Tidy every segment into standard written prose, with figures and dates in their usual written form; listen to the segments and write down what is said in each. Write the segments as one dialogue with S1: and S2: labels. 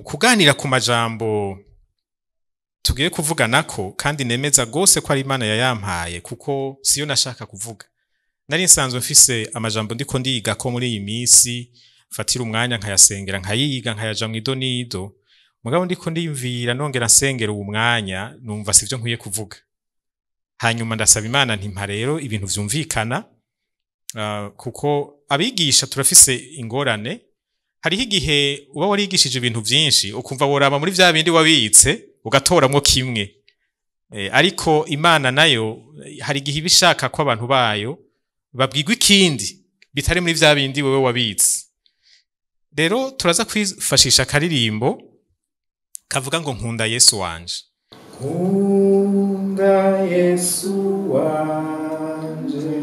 S1: Mu kuganira ku majambo tugiye kuvuganako, kandi nemeza gose ko ari Imana yayampaye, kuko siyo nashaka kuvuga. Nari nsanzwe mfise amajambo ndiko ndiga ko muri iyi minsi mfatira umwanya nkayasengera, nkayiga, nkayaja mu idonido. Mugabo ndiko ndiyumvira nongera nsengera uwo mwanya, numva sivyo nkwiye kuvuga. Hanyuma ndasaba Imana ntimpa rero ibintu vyumvikana, kuko abigisha turafise ingorane. Hariho igihe uba warigishije ibintu vyinshi ukumva woraba muri vya bindi wabitse ugatoramwo kimwe. Ariko Imana nayo hari igihe iba ishaka ko abantu bayo babwirwa ikindi bitari muri vya bindi wewe wabitse. Rero turaza kwifashisha akaririmbo kavuga ngo nkunda Yesu wanje.
S2: Nkunda Yesu wanje,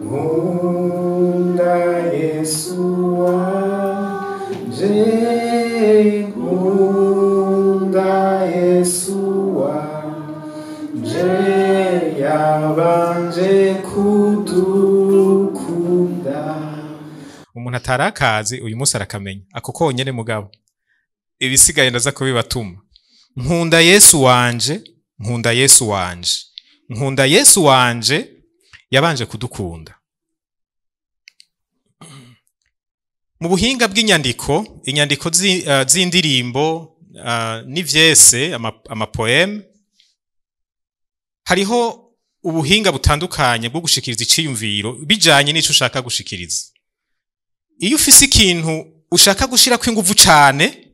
S2: nkunda Yesu wanje, nkunda Yesu wanje, yabanje kudukunda.
S1: Umuntu atarakazi uyu munsi arakamenya ako konyene, mugabo ibisigaye ndaza kubibatuma. Nkunda Yesu wanje, nkunda Yesu wanje, nkunda Yesu wanje, yabanje kudukunda. Mu buhinga bw'inyandiko, inyandiko z'indirimbo n'ivyese, amapoeme, hariho ubuhinga butandukanye bwo gushikiriza iciyumviro bijanye n'ico ushaka gushikiriza. Iyo ufise ikintu ushaka gushirako inguvu cane,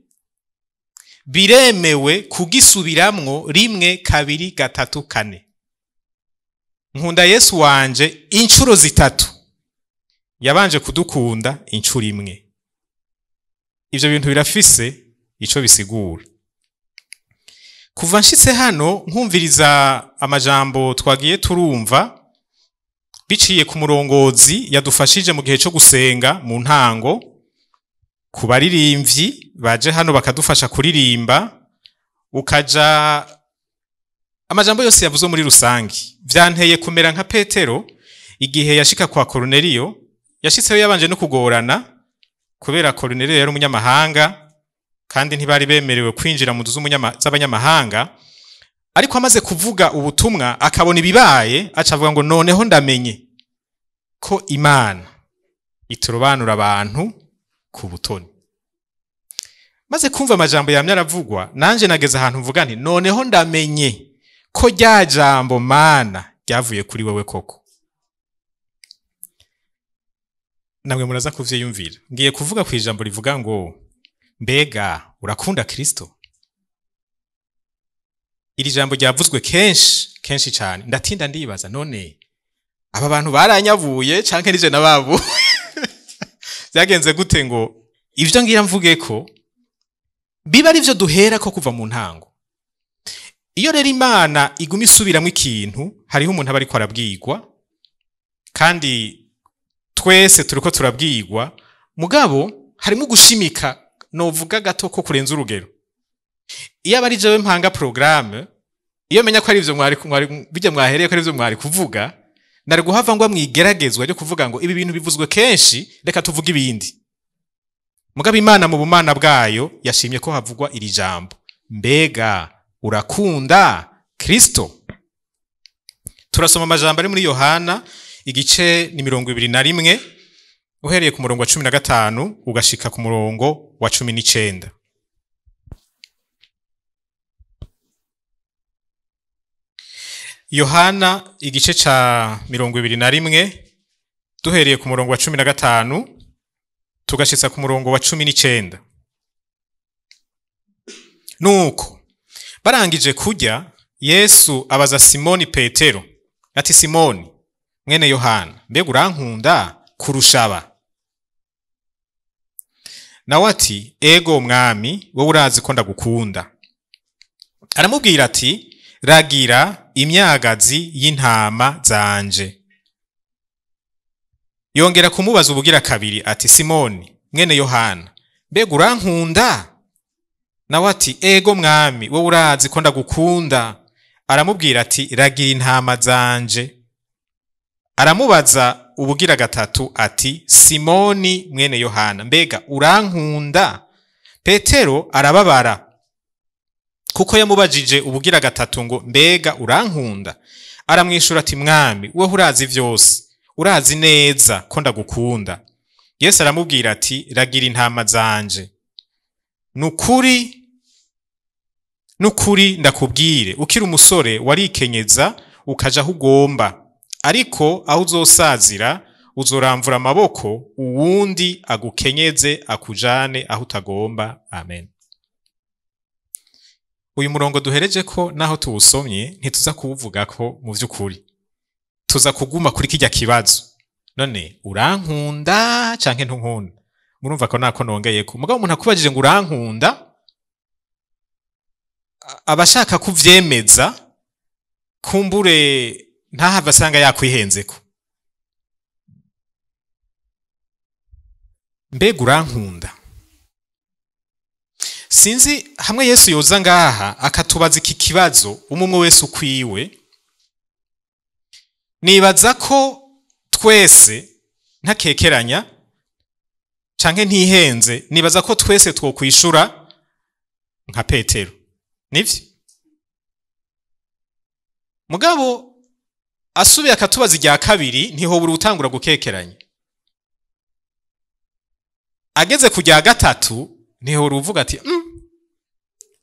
S1: biremewe kugisubiramwo rimwe, kabiri, gatatu, kane. Nkunda Yesu wanje inshuro zitatu, yabanje kudukunda inshuro imwe. Ivyo bintu birafise ico bisigura. Kuva nshitse hano nkumviriza amajambo twagiye turumva biciye ku murongozi yadufashije mu gihe cyo gusenga mu ntango, ku baririmvyi baje hano bakadufasha kuririmba, ukaja amajambo yose yavuzwe muri rusangi, vyanteye kumera nka Petero igihe yashika kwa Korneliyo. Yashitseyo yabanje no kugorana kubera Korneliyo yari umunyamahanga kandi ntibari bemerewe kwinjira mu nzu z'abanyamahanga. Ariko amaze kuvuga ubutumwa akabona ibibaye, aca avuga ngo noneho ndamenye ko Imana iturobanura abantu ku butoni. Maze kumva amajambo yamye aravugwa, nanje nageze ahantu mvuga nti noneho ndamenye ko rya jambo Mana ryavuye kuri wewe koko. Namwe muraza kuvyiyumvira. Ngiye kuvuga ku ijambo rivuga ngo mbega urakunda Kristo? Iri jambo ryavuzwe kenshi kenshi cyane, ndatinda ndibaza none aba bantu baranyavuye canke nije nababo? Byagenze gute ngo ivyo ngira mvuge ko biba ari byo duhera ko kuva mu ntango? Iyo rero Imana iguma isubiramwo ikintu, hariho umuntu aba ariko arabwirwa, kandi twese turiko turabwirwa, mugabo harimo gushimika novuga gato ko kurenza urugero. Iyo aba ari jewe mpanga programme, iyo menya ko ari ivyo mwari bijya mwahereye ko ari ivyo mwari kuvuga, nari guhava ngo mwigeragezwa ryo kuvuga ngo ibi bintu bivuzwe kenshi, reka tuvuge ibindi. Mugabo Imana mu bumana bwayo yashimye ko havugwa iri jambo, mbega urakunda Kristo? Turasoma amajambo ari muri Yohana igice ni 21, uhereye ku murongo wa 15 ugashika ku murongo wa 19. Yohana igice ca 21, duhereye ku murongo wa 15 tugashitsa ku murongo wa 19. Nuko barangije kurya, Yesu abaza Simoni Petero ati Simoni mwene Yohana, mbega urankunda kurusha aba? Nawe ati ego mwami, wowe urazi ko ndagukunda. Aramubwira ati ragira imyagazi y'intama zanje. Yongera kumubaza ubugira kabiri ati Simoni mwene Yohana, mbega urankunda? Nawe ati ego mwami, wowe urazi ko ndagukunda. Aramubwira ati ragira intama zanje. Aramubaza ubugira gatatu ati Simoni mwene Yohana, mbega urankunda? Petero arababara kuko yamubajije ubugira gatatu ngo mbega urankunda? Aramwishura ati mwami, weho urazi vyose, urazi neza ko ndagukunda. Yesu aramubwira ati ragira intama zanje. Nukuri nukuri ndakubwire, ukiri umusore warikenyeza ukaja aho ugomba, ariko aho uzosazira uzoramvura amaboko uwundi agukenyeze akujane aho utagomba. Amen. Uyu murongo duhereje ko naho tuwusomye ntituza kuwuvugako mu vy'ukuri, tuza kuguma kuri kirya kibazo, none urankunda canke ntunkunda? Murumva ko nako nongeyeko. Mugabo umuntu akubajije ngo urankunda, abashaka kuvyemeza kumbure ntahava asanga yakwihenzeko. Mbega urankunda? Sinzi hamwe Yesu yoza ngaha akatubaza iki kibazo umwe wese ukwiwe, nibaza ko twese ntakekeranya canke ntihenze, nibaza ko twese twokwishura nka Petero, nivyo? Mugabo asubiye akatubaza irya kabiri, ntihobura utangura gukekeranya. Ageze ku rya gatatu ntihobura uvuga ati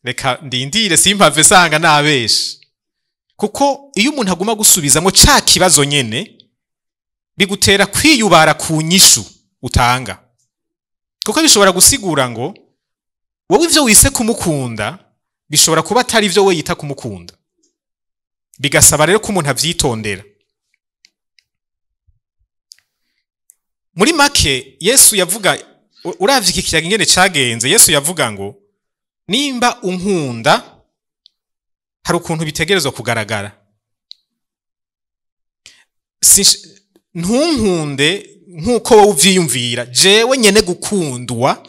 S1: reka ndindire simpave sanga nabeshe. Kuko iyo umuntu aguma gusubizamo ca kibazo nyene, bigutera kwiyubara ku nyishu utanga. Kuko bishobora gusigura ngo wowe ivyo wise kumukunda bishobora kuba atari ivyo we yita kumukunda. Bigasaba rero ko umuntu avyitondera. Muri make Yesu yavuga, uravye iki kiyaga ingene cagenze, Yesu yavuga ngo nimba unkunda hari ukuntu bitegerezwa kugaragara. Ntunkunde nkuko wowe uvyiyumvira, jewe nyene gukundwa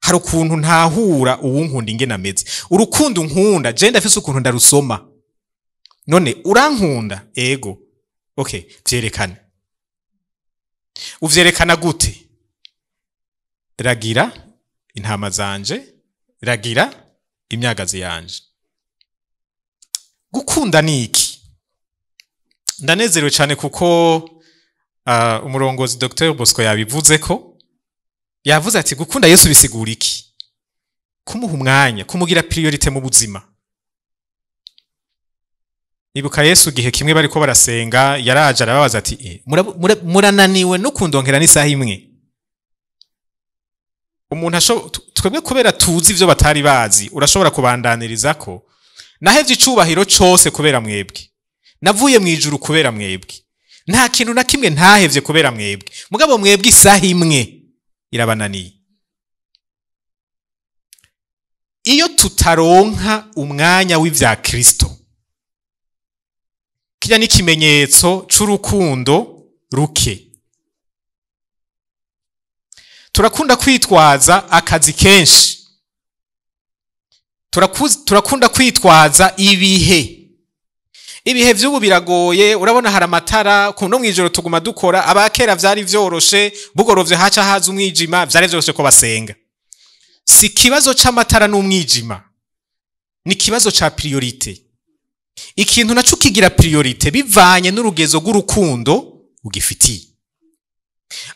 S1: hari ukuntu ntahura uwunkunda ingene ameze. Urukundo nkunda je ndafise ukuntu ndarusoma. None urankunda? Ego. Okay, vyerekane. Uvyerekana gute? Ragira intama zanje, ragira imyagazi yanje. Gukunda ni iki? Ndanezerewe cyane kuko umurongozi Dr. Bosco yabivuze ko, yavuze ati gukunda Yesu bisigura iki? Kumuha umwanya, kumugira priorite mu buzima. Ibuka Yesu gihe kimwe bariko barasenga, yaraje arababaza ati murananiwe no kundonkera n'isaha imwe. Umuntu twebwe kubera tuzi ivyo batari bazi, urashobora kubandaniriza ko nahevye icubahiro cose kubera mwebwe, navuye mu ijuru kubera mwebwe, nta kintu na kimwe ntahevye kubera mwebwe, mugabo mwebwe isaha imwe irabananiye. Iyo tutaronka umwanya w'ivya Kristo, kirya ni ikimenyetso c'urukundo ruke. Turakunda kwitwaza akazi kenshi, turakunda kwitwaza ibihe. Ibihe vy'ubu biragoye, urabona hari amatara, no mwijoro tuguma dukora. Abakera vyari vyoroshe, bugorovye haca haza umwijima, vyari vyoroshe ko basenga. Si kibazo c'amatara n'umwijima, ni kibazo ca priorite. Ikintu naco kigira priorite bivanye n'urugezo rw'urukundo ugifitiye.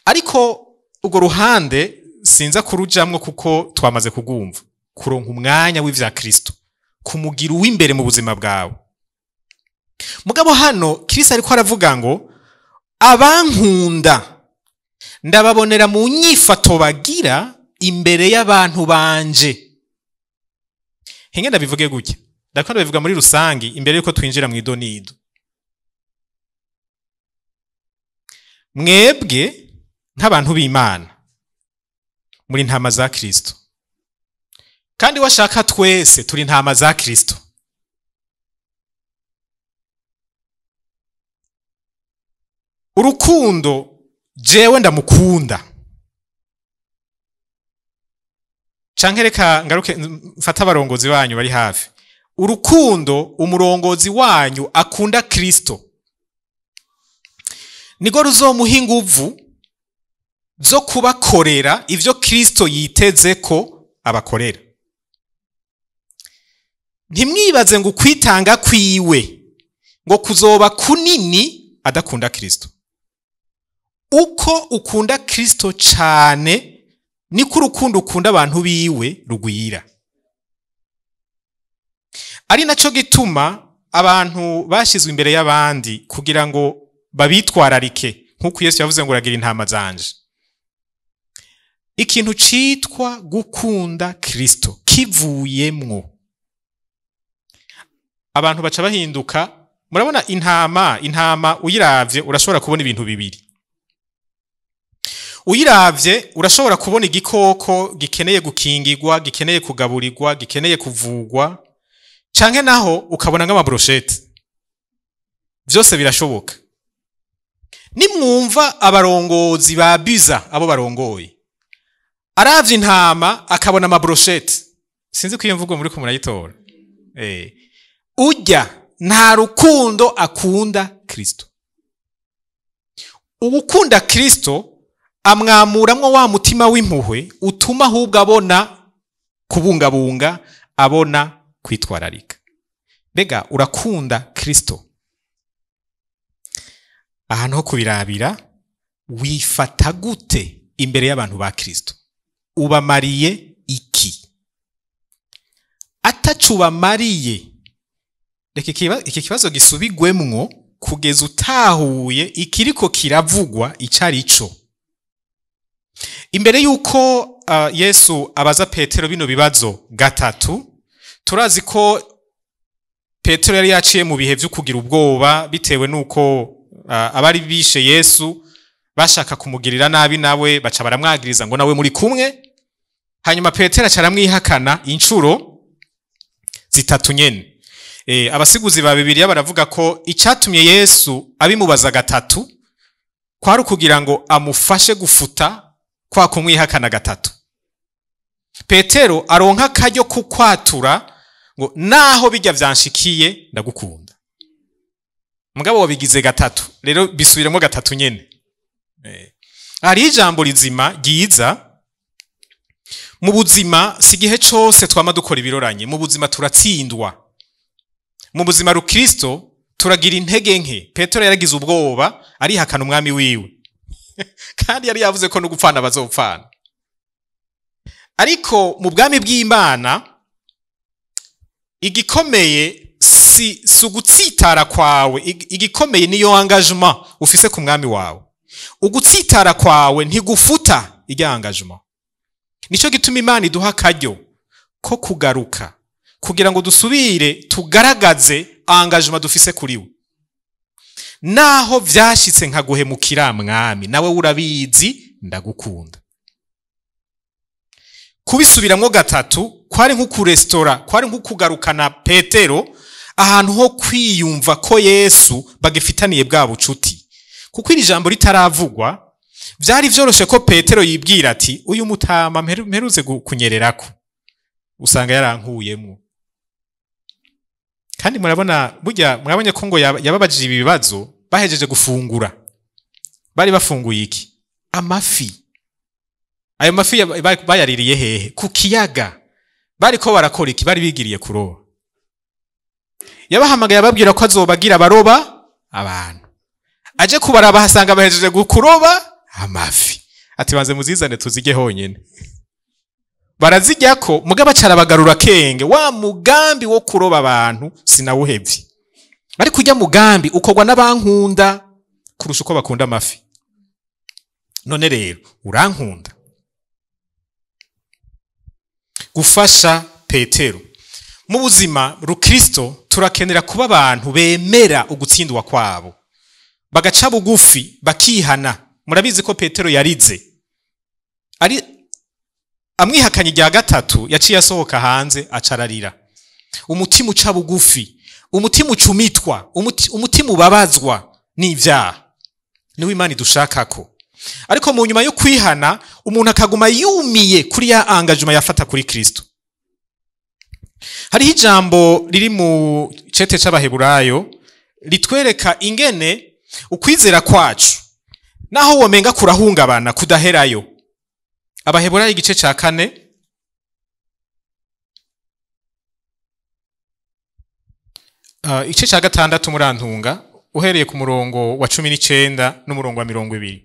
S1: Ariko urwo ruhande sinza kurujamwo kuko twamaze kugumva. Kuronka umwanya w'ivya Kristo, kumugira uw'imbere mu buzima bwawe. Mugabo hano Kristo ariko aravuga ngo abankunda ndababonera mu nyifato bagira imbere y'abantu banje. Hinge ndabivuge gutya, ndakunda bivuga muri rusangi imbere yuko twinjira mu idonido. Mwebwe nk'abantu b'Imana muri ntama za Kristo, kandi washaka twese turi ntama za Kristo. Urukundo jewe ndamukunda, canke reka ngaruke mfata abarongozi banyu bari hafi. Urukundo umurongozi wanyu akunda Kristo nigo ruzomuha inguvu zo kubakorera ivyo Kristo yiteze ko abakorera. Ntimwibaze ngo ukwitanga kwiwe ngo kuzoba kunini adakunda Kristo. Uko ukunda Kristo cane niko urukundo ukunda abantu biwe rugwira. Ari naco gituma abantu bashizwe imbere y'abandi kugira ngo babitwararike, nk'uko Yesu yavuze ngo uragira intama zanje. Ikintu citwa gukunda Kristo kivuyemwo, abantu baca bahinduka. Murabona intama uyiravye urashobora kubona ibintu bibiri. Uyiravye urashobora kubona igikoko gikeneye gukingirwa, gikeneye kugaburirwa, gikeneye kuvugwa, canke naho ukabona nk'amabrochette. Vyose birashoboka. Nimwumva abarongozi ba biza abo barongoye, aravye intama akabona amabrochette, sinzi ko iyo mvugo muri ko murayitora. Ujya nta rukundo akunda Kristo. Uwukunda Kristo amwamuramwo wa mutima w'impuhwe utuma ahubwo abona kubungabunga, abona kwitwararika. Mbega urakunda Kristo? Ahantu ho kubirabira, wifata gute imbere y'abantu ba Kristo? Ubamariye iki? Atacubamariye, reka iki kibazo gisubigwemwo kugeza utahuye ikiriko kiravugwa icarico. Imbere yuko Yesu abaza Petero bino bibazo gatatu, turazi ko Petero yari yaciye mu bihe vyo kugira ubwoba bitewe nuko abari bishe Yesu bashaka kumugirira nabi, nawe baca baramwagiriza ngo nawe muri kumwe. Hanyuma Petero aca aramwihakana incuro zitatu nyene. Abasiguzi ba Bibiliya baravuga ko icatumye Yesu abimubaza gatatu kwari ukugira ngo amufashe gufuta kwa kumwihakana gatatu. Petero aronka akaryo kukwatura ngo naho bijya vyanshikiye ndagukunda. Mugabo wabigize gatatu, rero bisubiremo gatatu nyene. Hari ijambo rizima ryiza mu buzima, si igihe cose twama dukora ibiroranye. Mu buzima turatsindwa. Mu buzima rukristo turagira intege nke. Petero yaragize ubwoba arihakana umwami wiwe, kandi yari yavuze ko no gupfana bazopfana. Ariko mu bwami bw'Imana igikomeye si ugutsitara kwawe, igikomeye niyo engagement ufise ku mwami wawe. Ugutsitara kwawe ntigufuta irya engagement. Nico gituma Imana iduha akaryo ko kugaruka kugira ngo dusubire tugaragaze engagement dufise kuri we. Naho vyashitse nkaguhemukira mwami, nawe urabizi ndagukunda. Kubisubiramwo gatatu kwari nko kurestora, kwari nko kugarukana Petero ahantu ho kwiyumva ko Yesu bagifitaniye bwa bucuti. Kuko iri jambo ritaravugwa vyari vyoroshe ko Petero yibwira ati uyu mutama mperuze kunyererako usanga yarankuyemwo. Kandi murabona burya mwabonye ko ngo yababajije ibi bibazo bahejeje gufungura. Bari bafunguye iki? Amafi. Ayo mafi bayaririye hehe? Ku kiyaga. Bariko barakora iki? Bari bigiriye kuroba. Yabahamagaye ababwira ko azobagira baroba abantu. Aje kubaraba hasanga bahejeje kuroba amafi. Ati banze muzizane tuzige honyene. Barazijyako mugabo acarabagarura kenge wa mugambi wo kuroba abantu sinawuhevye. Ariko ujya mugambi ukorwa n'abankunda kurusha uko bakunda amafi. None rero urankunda. Gufasha Petero. Mu buzima rukristo turakenera kuba abantu bemera ugutsindwa kwabo, bagaca bugufi bakihana. Murabizi ko Petero yarize ari amwihakanye rya gatatu, yaciye asohoka hanze acararira. Umutima uca bugufi, umutima ucumitwa, umutima ubabazwa n'ivyaha niwe Imana idushakako. Ariko mu nyuma yo kwihana umuntu akaguma yumiye kuri ya engagement yafata kuri Kristo. Hariho ijambo riri mu cete c'Abaheburayo litwereka ingene ukwizera kwacu naho womenga kurahungabana kudaherayo. Abaheburayo igice ca 4 Igice cya 6 murantunga, uhereye ku murongo wa 19 n'umurongo wa 20.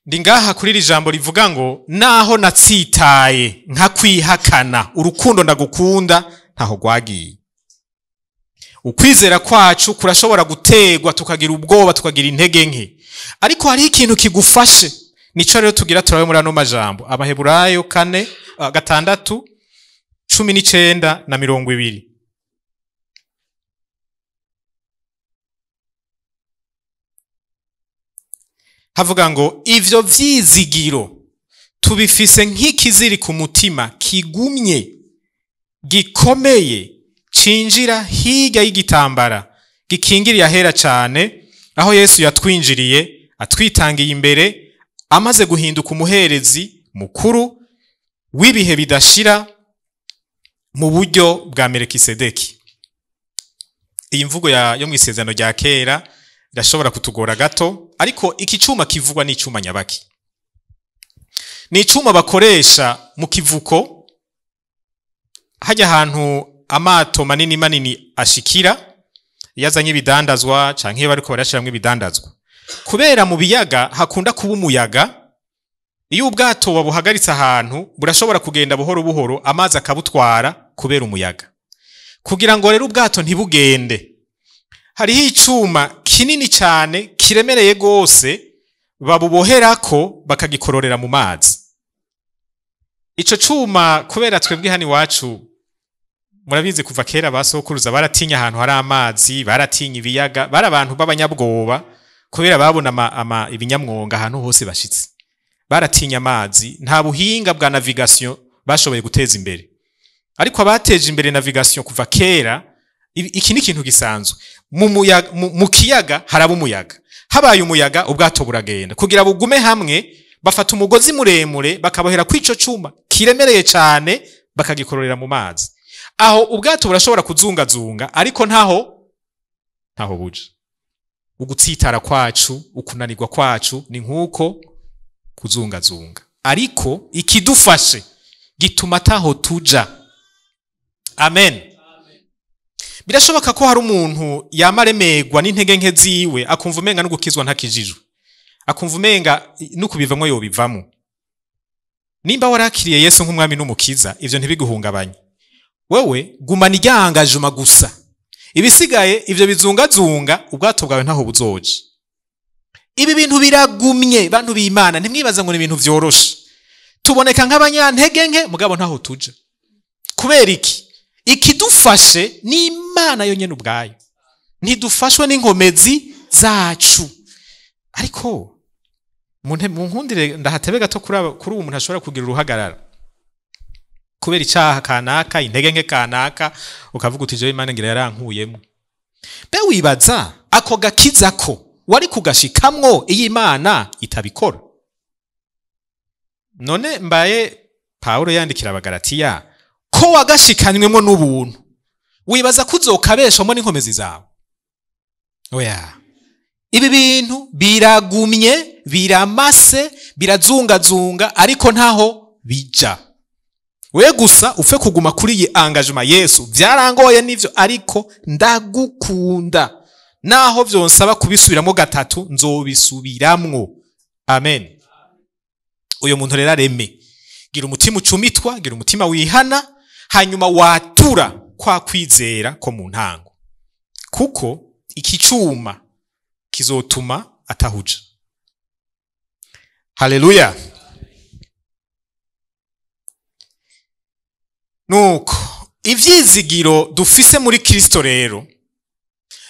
S1: Ndi ngaha kuri iri jambo rivuga ngo naho natsitaye nkakwihakana, urukundo ndagukunda ntaho rwagiye. Ukwizera kwacu kurashobora gutegwa, tukagira ubwoba, tukagira intege nke, ariko hariho ikintu kigufashe. Nico rero tugira turabe muri ano majambo. Abaheburayo 4 6 19 na 20. Havuga ngo ivyo vyizigiro tubifise nk'ikiziri ku mutima kigumye gikomeye, cinjira hirya y'igitambara gikingiriye ahera cane, aho Yesu yatwinjiriye atwitangiye imbere, amaze guhinduka umuherezi mukuru w'ibihe bidashira mu buryo bwa Melikisedeki. Iyi mvugo yo mu isezerano rya kera irashobora kutugora gato, ariko iki cuma kivugwa ni icuma nyabaki. Ni icuma bakoresha mu kivuko, hajya ahantu amato manini manini ashikira yazanye ibidandazwa canke bariko barashiramwe ibidandazwa. Kubera mu biyaga hakunda kuba umuyaga, iyo ubwato wabuhagaritse ahantu burashobora kugenda buhoro buhoro, amazi akabutwara kubera umuyaga. Kugira ngo rero ubwato ntibugende, hariho icuma kinini cyane kiremereye gose babuboherako bakagikororera mu mazi. Ico cuma, kubera twebwe hano iwacu murabizi kuva kera basokuruza baratinya ahantu hari amazi, baratinya ibiyaga, bari abantu b'abanyabwoba kubera babona ibinyamwonga ahantu hose bashitse. Baratinya amazi, nta buhinga bwa navigation bashoboye guteza imbere. Ariko abateje imbere navigation kuva kera, iki ni ikintu gisanzwe. Mu kiyaga haraba umuyaga, habaye umuyaga ubwato buragenda. Kugira bugume hamwe bafata umugozi muremure bakabohera kwico cuma kiremereye cyane bakagikororera mu mazi. Aho ubwato burashobora kuzungazunga, ariko ntaho buja. Ugutsitara kwacu, ukunanirwa kwacu ni nkuko kuzungazunga, ariko ikidufashe gituma taho tuja. Amen. Birashoboka ko hari umuntu yamaremerwa n'intege nke ziwe, akumva umenga no gukizwa ntakijijwe, akumva umenga no kubivamwo yobivamo. Nimba warakiriye Yesu nk'umwami n'umukiza, ivyo ntibiguhungabanye. Wewe gumana iryangajuma gusa, ibisigaye ivyo bizungazunga ubwato bwawe ntaho buzoja. Ibi bintu biragumye bantu b'Imana, ntimwibaza ngo ni ibintu vyoroshe. Tuboneka nk'abanyantege nke, mugabo ntaho tuja. Kubera iki? Ikidufashe ni Imana yonyene ubwayo, ntidufashwe n'inkomezi zacu. Ariko mu nkundire ndahatebe gato kuri uwo muntu ashobora kugira uruhagarara kubera icaha kanaka, intege nke kanaka, ukavuga uti jewe Imana ngira yarankuyemo. Be wibaza ako gakiza ko wari kugashikamwo iyi Imana itabikora? None mbaye Paulo yandikira Abagalatiya ko wagashikanywemo n'ubuntu, wibaza ko uzokabeshwamo n'inkomezi zawe? Oya, ibi bintu biragumye, biramase, birazungazunga, ariko ntaho bija. We gusa ufe kuguma kuri iyi engagement. Yesu byarangoye nivyo, ariko ndagukunda, naho vyonsaba kubisubiramo gatatu nzobisubiramwo. Amen. Uyo muntu rero areme, gira umutima ucumitwa, gira umutima wihana, hanyuma watura kwa kwizera ko mu ntango, kuko iki cuma kizotuma atahuja. Haleluya. Nuko ivyizigiro dufise muri Kristo rero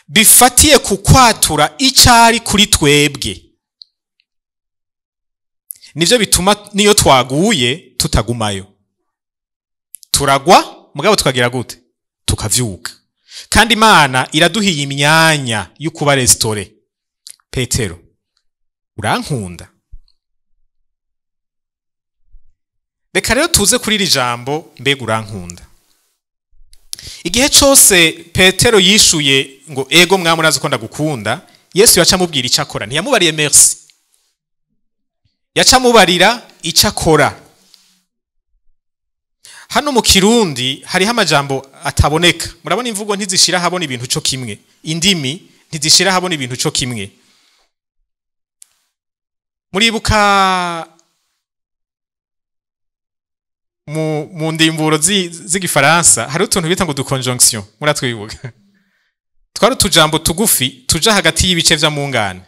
S1: bifatiye ku kwatura icari kuri twebwe, nivyo bituma niyo twaguye tutagumayo. Turagwa mugabo tukagira gute? Tukavyuka. Kandi Imana iraduhiye imyanya yo kuba restore. Petero, urankunda? Reka rero tuze kuri iri jambo, mbega urankunda? Igihe cose Petero yishuye ngo ego mwami urazi ko ndagukunda, Yesu yaca amubwira icyo akora. Ntiyamubariye merci, yaca amubarira icyo akora. Hano mu Kirundi hariho amajambo ataboneka. Murabona imvugo ntizishira habona ibintu co kimwe, indimi ntizishira habona ibintu co kimwe. Muribuka mu ndimburo z'igifaransa hari utuntu bita ngo du conjonction, muratwibuka? Twari utujambo tugufi tuja hagati y'ibice vy'amungane,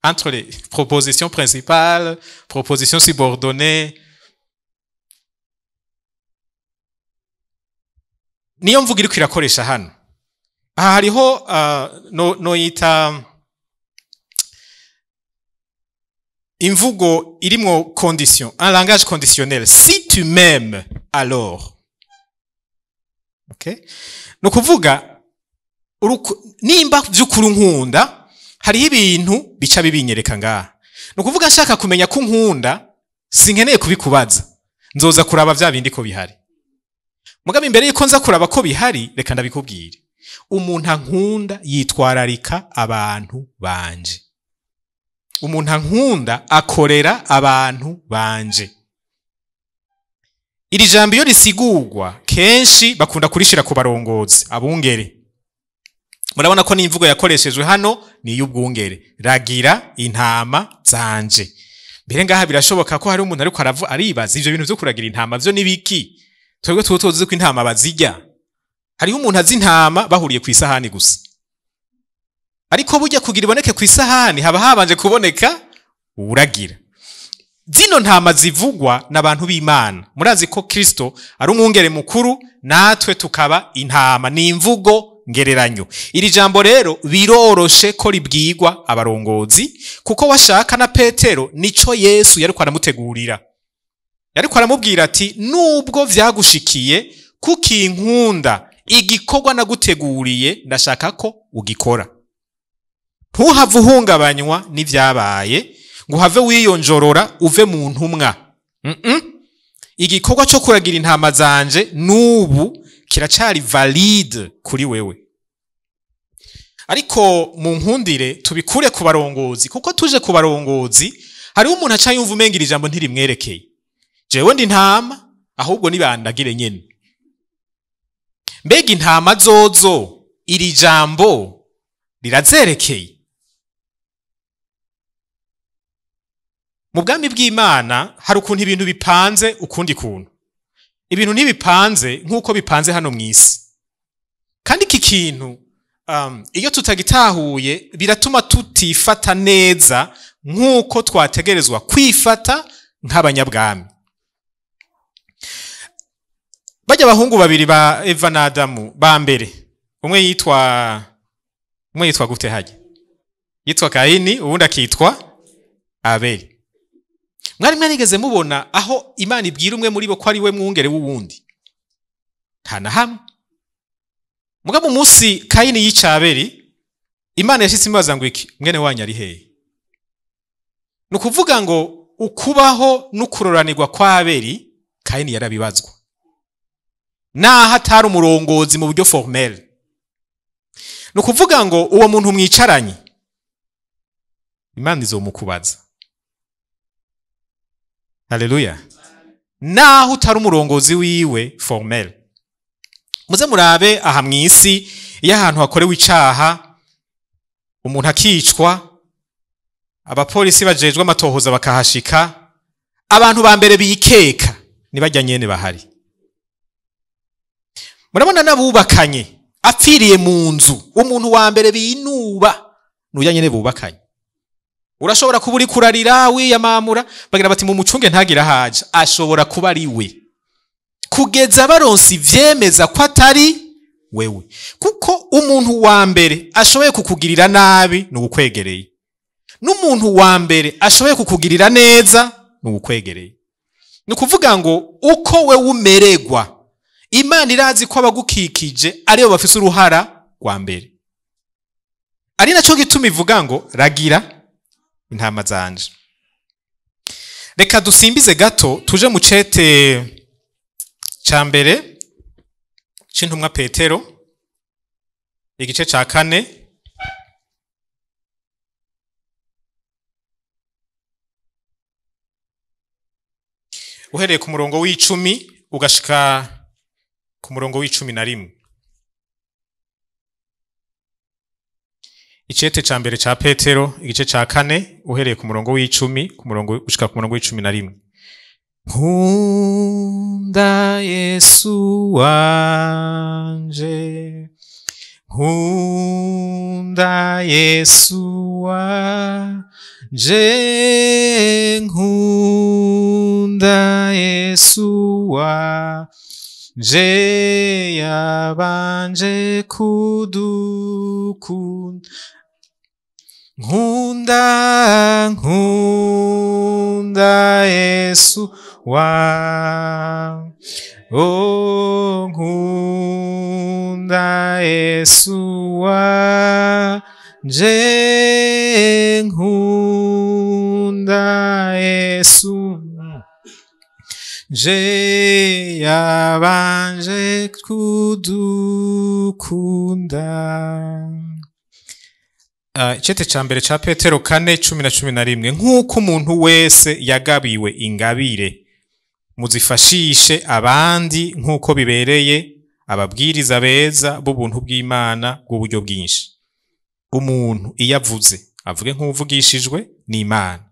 S1: entre les propositions principales, propositions subordonnées. Niyo mvugo iriko irakoresha hano. Aha hariho no yita imvugo irimwo condition, un langage conditionnel. Si tu m'aimes, alors. Okay? No kuvuga nimba vy'ukuri nkunda, hariho ibintu bica bibinyereka ngaha. No kuvuga nshaka kumenya ko nkunda, sinkeneye kubikubaza, nzoza kuraba vya bindi ko bihari. Mugabo imbere yuko nza kuraba ko bihari, reka ndabikubwire. Umuntu ankunda yitwararika abantu banje. Umuntu ankunda akorera abantu banje. Iri jambo iyo risigurwa kenshi bakunda kurishira ku barongozi, abungere. Murabona ko n'imvugo yakoreshejwe hano ni iy'ubwungere. Ragira intama zanje. Mbere ngaha birashoboka ko hari umuntu ariko aribaza ivyo bintu vyo kuragira intama vyo nibiki? Twebwe tuba tuzi ko intama bazirya. Hariho umuntu azi intama bahuriye ku isahani gusa. Ariko burya kugira iboneke ku isahani haba habanje kuboneka uragira. Zino ntama zivugwa n'abantu b'Imana. Murazi ko Kristo ari umwungere mukuru, natwe tukaba intama. Ni imvugo ngereranyo. Iri jambo rero biroroshe ko ribwirwa abarongozi, kuko washaka na Petero nico Yesu yariko aramutegurira. Yariko aramubwira ati nubwo vyagushikiye kukinkunda, igikorwa naguteguriye ndashaka ko ugikora. Ntuhave uhungabanywa n'ivyabaye ngo uhave wiyonjorora uve mu ntumwa. Igikorwa cyo kuragira intama zanje nubu kiracari valide kuri wewe. Ariko mu nkundire tubikure ku barongozi, kuko tuje ku barongozi hariho umuntu aca yumva umenga iri jambo ntirimwerekeye. Jewe ndi ntama, ahubwo nibandagire nyene. Mbega intama zozo iri jambo rirazerekeye? Mu bwami bw'Imana hari ukuntu ibintu bipanze ukundi kuntu. Ibintu ntibipanze nk'uko bipanze hano mw'isi. Kandi iki kintu iyo tutagitahuye biratuma tutifata neza nk'uko twategerezwa kwifata nk'abanyabwami. Bajya abahungu babiri ba Eva na Adamu ba mbere, umwe yitwa gute hajya? Yitwa Kaini, uwundi akitwa Abeli. Mwari mwarigeze mubona aho Imana ibwira umwe muri bo ko ari we mwungere w'uwundi? Nta na hamwe. Mugabo umunsi Kaini yica Abeli, Imana yashitse imubaza ngo iki? Mwene wanyu ari hehe? Ni ukuvuga ngo ukubaho n'ukuroranirwa kwa Abeli, Kaini yarabibazwa. Naho atari umurongozi mu buryo formel. Ni ukuvuga ngo uwo muntu mwicaranye, Imana izomukubaza. Haleluya. Naho utari umurongozi wiwe formel. Muze murabe aha mw'isi, iyo ahantu hakorewe icaha, umuntu akicwa, abapolisi bajejwe amatohoza bakahashika, abantu ba mbere bikeka nibajya nyene bahari. Murabona nabubakanye apfiriye mu nzu, umuntu wa mbere binuba nuya nyene bubakanye. Urashobora kuba uri kurarira wiyamamura, bagira bati mu mucunge ntagira haja, ashobora kuba ari we. Kugeza baronse ivyemeza ko atari wewe. Kuko umuntu wa mbere ashoboye kukugirira nabi n'ukwegereye, n'umuntu wa mbere ashoboye kukugirira neza n'ukwegereye. Ni kuvuga ngo uko we umeregwa, Imana irazi ko abagukikije aribo bafise uruhara rwa mbere. Ari naco gituma ivuga ngo ragira intama zanje. Reka dusimbize gato tuje mu cete ca mbere c'intumwa Petero, igice ca 4. Uhereye ku murongo w'icumi ugashika ku murongo w'11. Icete ca mbere ca Petero igice ca 4 uhereye ku murongo w'10 ku murongo gushika ku murongo w'11. Nkunda Yesu wanje, nkunda Yesu wanje, nkunda Yesu wanje, yabanje kudukunda. Nkunda, nkunda Yesu wa, oh, nkunda Yesu wanje, nkunda Yesu je yabanje kudukunda. Icete ca mbere ca Petero 4:10 na 11. Nk'uko umuntu wese yagabiwe ingabire, muzifashishe abandi nk'uko bibereye ababwiriza beza b'ubuntu bw'Imana bw'uburyo bwinshi. Umuntu iyo avuze avuge nk'uvugishijwe n'Imana.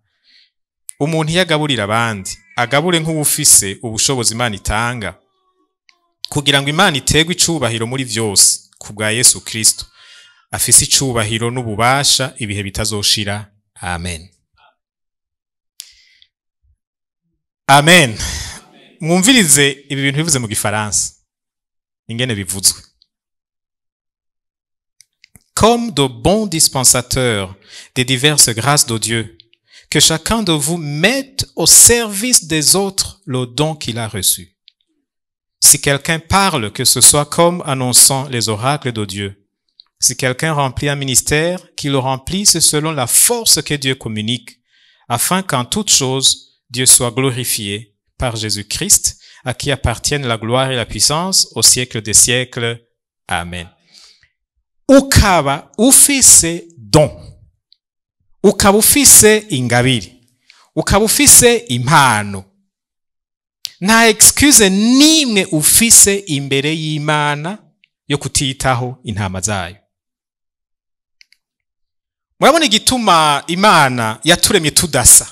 S1: Umuntu iyo agaburira abandi agabure nk'uwufise ubushobozi Imana itanga, kugira ngo Imana iterwe icubahiro muri vyose ku bwa Yesu Kristo, afise icubahiro n'ububasha ibihe bitazoshira. Amen. Amen. Mwumvirize ibi bintu bivuze mu gifaransa ingene bivuzwe. Comme de bons dispensateurs des diverses grâces de Dieu, que chacun de vous mette au service des autres le don qu'il a reçu. Si quelqu'un parle, que ce soit comme annonçant les oracles de Dieu. Si quelqu'un remplit un ministère, qu'il le remplisse selon la force que Dieu communique, afin qu'en toutes choses, Dieu soit glorifié par Jésus-Christ, à qui appartiennent la gloire et la puissance au siècle des siècles. Amen. Ukaba ufise don, ukaba ufise ingabire, ukaba ufise impano, nta excuse nimwe ufise imbere y'Imana yo kutitaho intama zayo. Murabona igituma Imana yaturemye tudasa,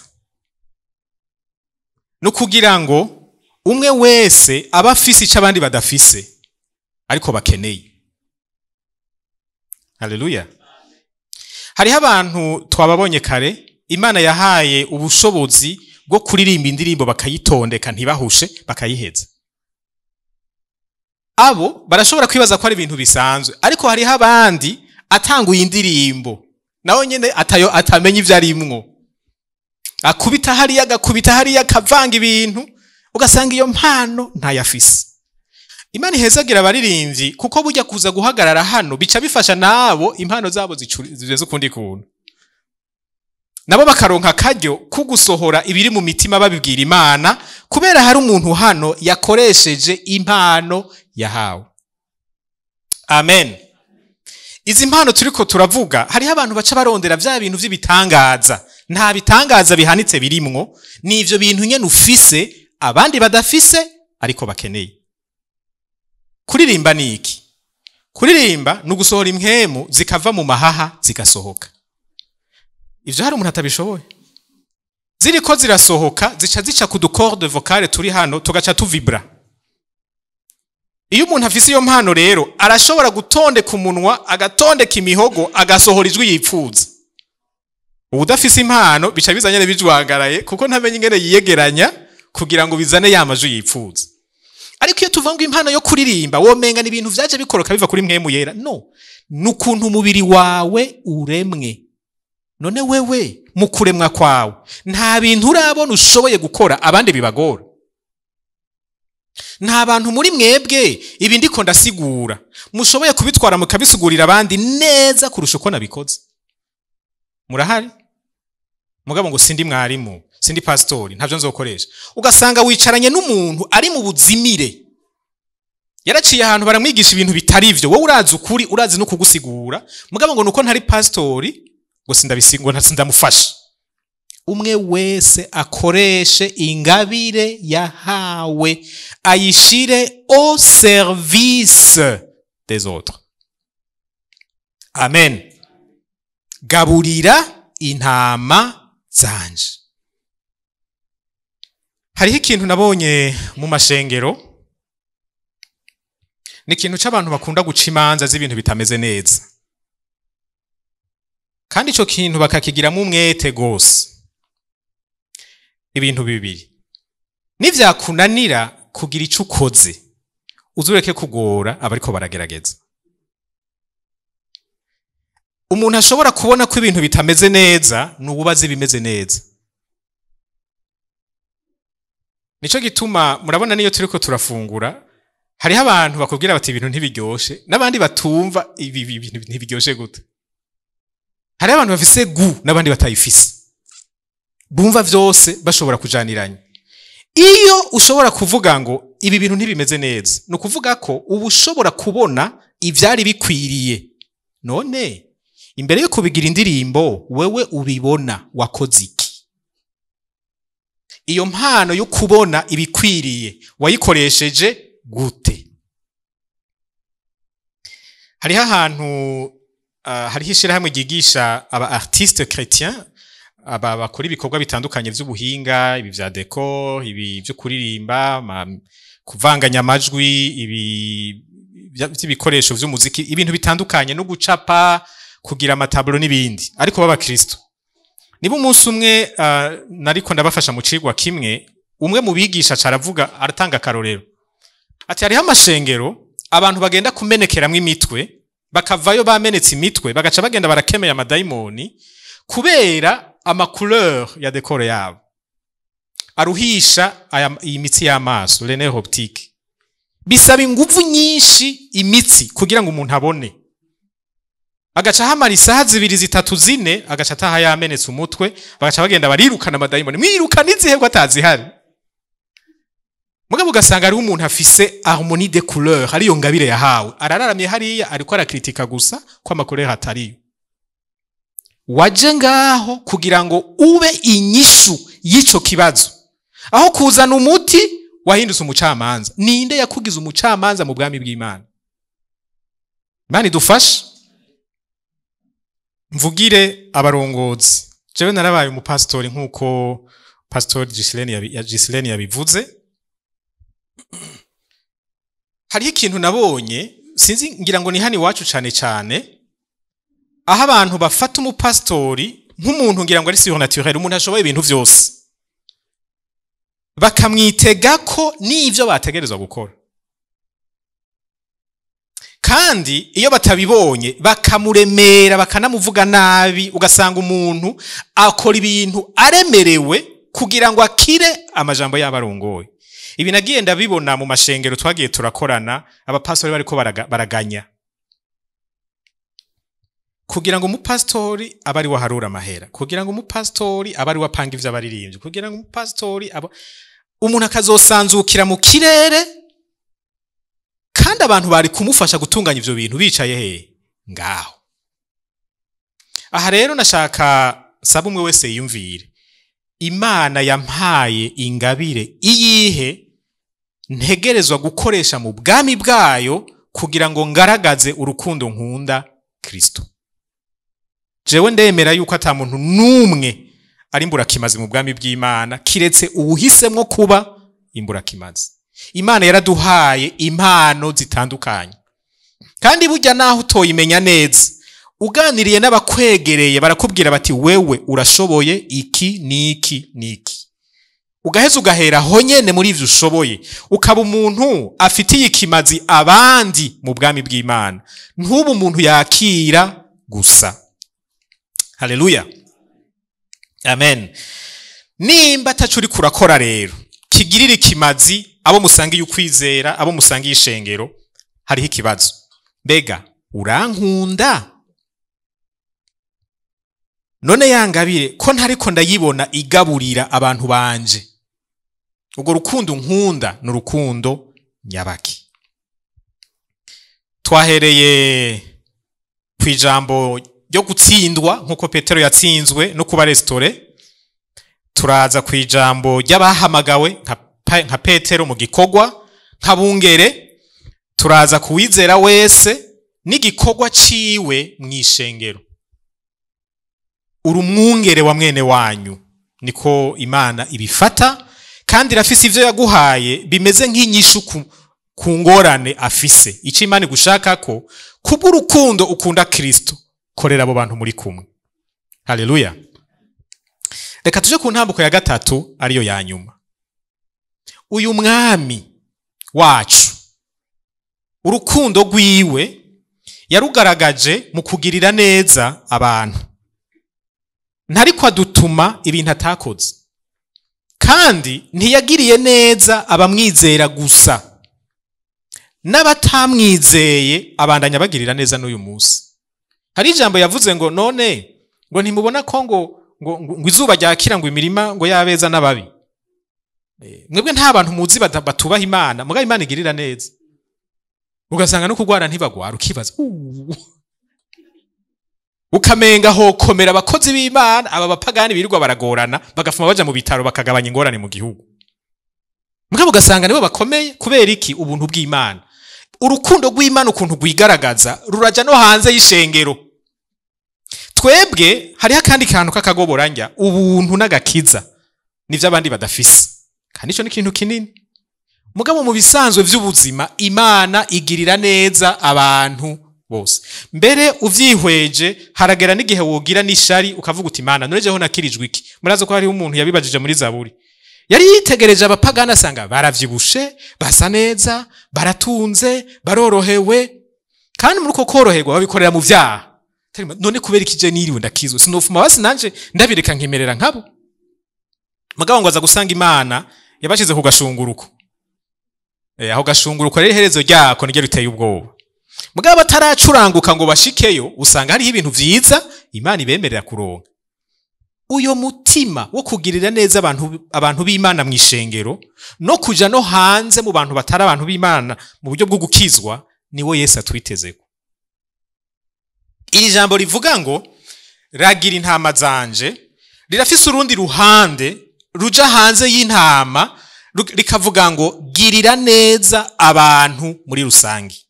S1: no kugira ngo umwe wese aba afise ico abandi badafise ariko bakeneye. Haleluya. Hariho abantu twababonye kare Imana yahaye ubushobozi bwo kuririmba indirimbo bakayitondeka ntibahushe bakayiheza. Abo barashobora kwibaza ko ari ibintu bisanzwe, ariko hariho abandi atanguye indirimbo nawe nyene atayo atamenya ivyo arimwo, akubita hariya agakubita hariya akavanga ibintu, ugasanga iyo mpano ntayafise. Imana ihezagira abaririmbyi kuko burya kuza guhagarara hano bica bifasha nabo impano zabo zigeze ukundi kuntu, nabo bakaronka akaryo kugusohora ibiri mu mitima babibwira Imana, kubera hari umuntu hano yakoresheje impano yahawe. Amen. Izi mpano turiko turavuga, hariho abantu baca barondera vya bintu vy'ibitangaza. Nta bitangaza bihanitse birimwo, ni ivyo bintu nyene ufise abandi badafise ariko bakeneye. Kuririmba ni iki? Kuririmba ni ugusohora impwemu zikava mu mahaha zigasohoka. Ivyo hari umuntu atabishoboye. Ziriko zirasohoka zica zica ku ducorde vocale turi hano tugaca tuvibra. Iyo umuntu afise iyo mpano rero arashobora gutondeka umunwa, agatondeka imihogo, agasohora ijwi yipfuza. Uwudafise impano bica bizanye bijwangaraye kuko ntamenye ingene yiyegeranya kugira ngo bizane ya majwi yipfuza. Ariko iyo tuvuga ngo impano yo kuririmba womenga ni ibintu vyaje bikoroka biva kuri mwemu yera. No, nukuntu umubiri wawe uremwe. None wewe mu kuremwa kwawe nta bintu urabona ushoboye gukora abandi bibagora. Nta bantu muri mwebwe ibi ndiko ndasigura mushoboye kubitwara mukabisigurira abandi neza kurusha uko nabikoze. Murahari? Mugabo ngo sindi mwarimu, sindi pastori, ntavyo nzokoresha. Ugasanga wicaranye n'umuntu ari mu buzimire, yaraciye ahantu baramwigisha ibintu bitari ivyo, wowe urazi ukuri, urazi no kugusigura, mugabo ngo nuko ntari pastori ngo sindabisigura, ndamufasha. Umwe wese akoreshe ingabire yahawe, ayishire au service des autres. Amen. Gaburira intama zanje. Hariho ikintu nabonye mu mashengero, ni ikintu c'abantu bakunda guca imanza z'ibintu bitameze neza, kandi ico kintu bakakigiramo umwete gose. Ibintu bibiri: nivyakunanira kugira ico ukoze, uzureke kugora abariko baragerageza. Umuntu ashobora kubona ko ibintu bitameze neza ni uwubaza ibimeze neza. Nico gituma murabona niyo turiko turafungura, hariho abantu bakubwira bati ibintu ntibiryoshe, n'abandi batumva ibi bintu ntibiryoshe gute. Hariho abantu bafise goût n'abandi batayifise, bumva vyose bashobora kujaniranya. Iyo ushobora kuvuga ngo ibi bintu ntibimeze neza, ni ukuvuga ko uba ushobora kubona ivyari bikwiriye. None imbere yo kubigira indirimbo, wewe ubibona wakoze iki? Iyo mpano yo kubona ibikwiriye wayikoresheje gute? Hariho ahantu, hariho ishirahamwe ryigisha aba artiste chrétien, aba bakora ibikorwa bitandukanye vy'ubuhinga, ibi vya décor, ibi vyo kuririmba, kuvanganya amajwi, ibi vy'ibikoresho vy'umuziki, ibintu bitandukanye no gucapa, kugira ama tableaux n'ibindi, ariko b'abakristo. Niba umunsi umwe nariko ndabafasha mu cigwa kimwe, umwe mu bigisha caravuga, aratanga akarorero ati hariho amashengero abantu bagenda kumenekeramwo imitwe, bakavayo bamenetse imitwe, bagaca bagenda barakemeye amadayimoni kubera ama couleur ya décor yabo aruhisha iyi mitsi y'amaso, les nerfs optiques. Bisaba inguvu nyinshi imitsi kugira ngo umuntu abone. Agaca hamara isaha 2, 3, 4, agaca ataha yamenetse umutwe, bagaca bagenda barirukana amadayimoni. Mwirukana izihe ko atazihari? Mugabo ugasanga hariho umuntu afise harmonie des couleurs, ariyo ngabire yahawe, arararamye hariya ariko arakritika gusa ko ama couleur atariyo. Waje ngaho kugira ngo ube inyishu y'ico kibazo, aho kuzana umuti wahindutse umucamanza. Ninde yakugize umucamanza mu bwami bw'Imana? Imana idufashe. Mvugire abarongozi. Jewe narabaye umupasitori nk'uko Pastori Gislene yabivuze. Hariho ikintu nabonye, sinzi, ngira ngo ni hano iwacu cane cane, aho abantu bafata umupasitori nk'umuntu ngira ngo ari surnaturel, umuntu ashoboye ibintu vyose, bakamwitega ko n'ivyo bategerezwa gukora, kandi iyo batabibonye bakamuremera, bakanamuvuga nabi. Ugasanga umuntu akora ibintu aremerewe kugira ngo akire amajambo y'abarongoye. Ibi nagiye ndabibona mu mashengero twagiye turakorana, abapasitori bariko baraganya kugira ngo umupasitori abe ari we aharura amahera, kugira ngo umupasitori abe ari we apanga ivyo abaririmbyi, kugira ngo umupasitori aba umuntu akazosanzukira mu kirere, kandi abantu bari kumufasha gutunganya ivyo bintu bicaye hehe? Ngaho. Aha rero nashaka saba umwe wese yiyumvire: Imana yampaye ingabire iyihe ntegerezwa gukoresha mu bwami bwayo kugira ngo ngaragaze urukundo nkunda Kristo? Jewe ndemera yuko ata muntu n'umwe ari imburakimazi mu bwami bw'Imana, kiretse uwuhisemwo kuba imburakimazi. Imana yaraduhaye impano zitandukanye, kandi burya naho utoyimenya neza, uganiriye n'abakwegereye barakubwira bati wewe urashoboye iki n'iki n'iki. Ugaheza ugahera aho nyene muri ivyo ushoboye, ukaba umuntu afitiye ikimazi abandi mu bwami bw'Imana, ntubu umuntu yakira gusa. Haleluya, amen. Nimba ataco uriko urakora rero kigirira ikimazi abo musangiye ukwizera, abo musangiye ishengero, hariho ikibazo. Mbega urankunda? None yangabire ko ntariko ndayibona igaburira abantu banje, urwo rukundo nkunda ni urukundo nyabaki? Twahereye ku ijambo ryo gutsindwa nk'uko Petero yatsinzwe no kuba restauré. Turaza ku ijambo ry'abahamagawe nka Petero mu gikorwa nk'abungere. Turaza kuwizera wese n'igikorwa ciwe mu ishengero. Uri umwungere wa mwene wanyu, niko Imana ibifata, kandi irafise ivyo yaguhaye bimeze nk'inyishu ku ngorane afise. Ico Imana igushaka ko kubw'urukundo ukunda Kristo, korera abo bantu muri kumwe. Haleluya. Reka tuje ku ntambuko ya gatatu, ariyo ya nyuma. Uyu mwami wacu, urukundo rwiwe yarugaragaje mu kugirira neza abantu. Ntariko adutuma ibintu atakoze, kandi ntiyagiriye neza abamwizera gusa, n'abatamwizeye abandanya bagirira neza n'uyu munsi. Hari ijambo yavuze ngo none ngo ntimubona ko ngo izuba ryakira ngo imirima ngo yabeza n'ababi. Mwebwe nta bantu muzi batubaha Imana, mugabo Imana igirira neza. Ugasanga no kugwara ntibagwara, ukibaza ukamenga hokomera abakozi b'Imana, aba bapagani birirwa baragorana bagafuma baja mu bitaro bakagabanya ingorane mu gihugu. Mugabo ugasanga nibo bakomeye. Kubera iki? Ubuntu bw'Imana, urukundo rw'Imana ukuntu rwigaragaza ruraja no hanze y'ishengero. Twebwe hariho akandi kantu k'akagoboranja, ubuntu n'agakiza nivyo abandi badafise, kandi ico ni ikintu kinini. Mugabo mu bisanzwe vy'ubuzima Imana igirira neza abantu bose. Mbere uvyihweje haragera n'igihe wogira n'ishari ukavuga uti Imana nonejeho nakirijwe iki? Murazi ko hariho umuntu yabibajije muri Zaburi, yari yitegereje abapagani asanga baravyibushe, basa neza, baratunze, barorohewe, kandi muri uko koroherwa babikorera mu vyaha. None kubera iki je niriwe ndakizwe, sinofuma basi nanje ndabireka nkemerera nkabo? Mugabo ngo aza gusanga Imana yabashize ku gashunguruko. Aho gashunguruko rero iherezo ryako niryo riteye ubwoba. Mugabo bataracuranguka ngo bashikeyo, usanga hariho ibintu vyiza Imana ibemerera kuronka. Uyo mutima wo kugirira neza abantu b'Imana mu ishengero no kuja no hanze mu bantu batari abantu b'Imana mu buryo bwo gukizwa, niwo Yesu atwitezeko. Iri jambo rivuga ngo ragira intama zanje rirafise urundi ruhande ruja hanze y'intama, rikavuga ngo girira neza abantu muri rusangi.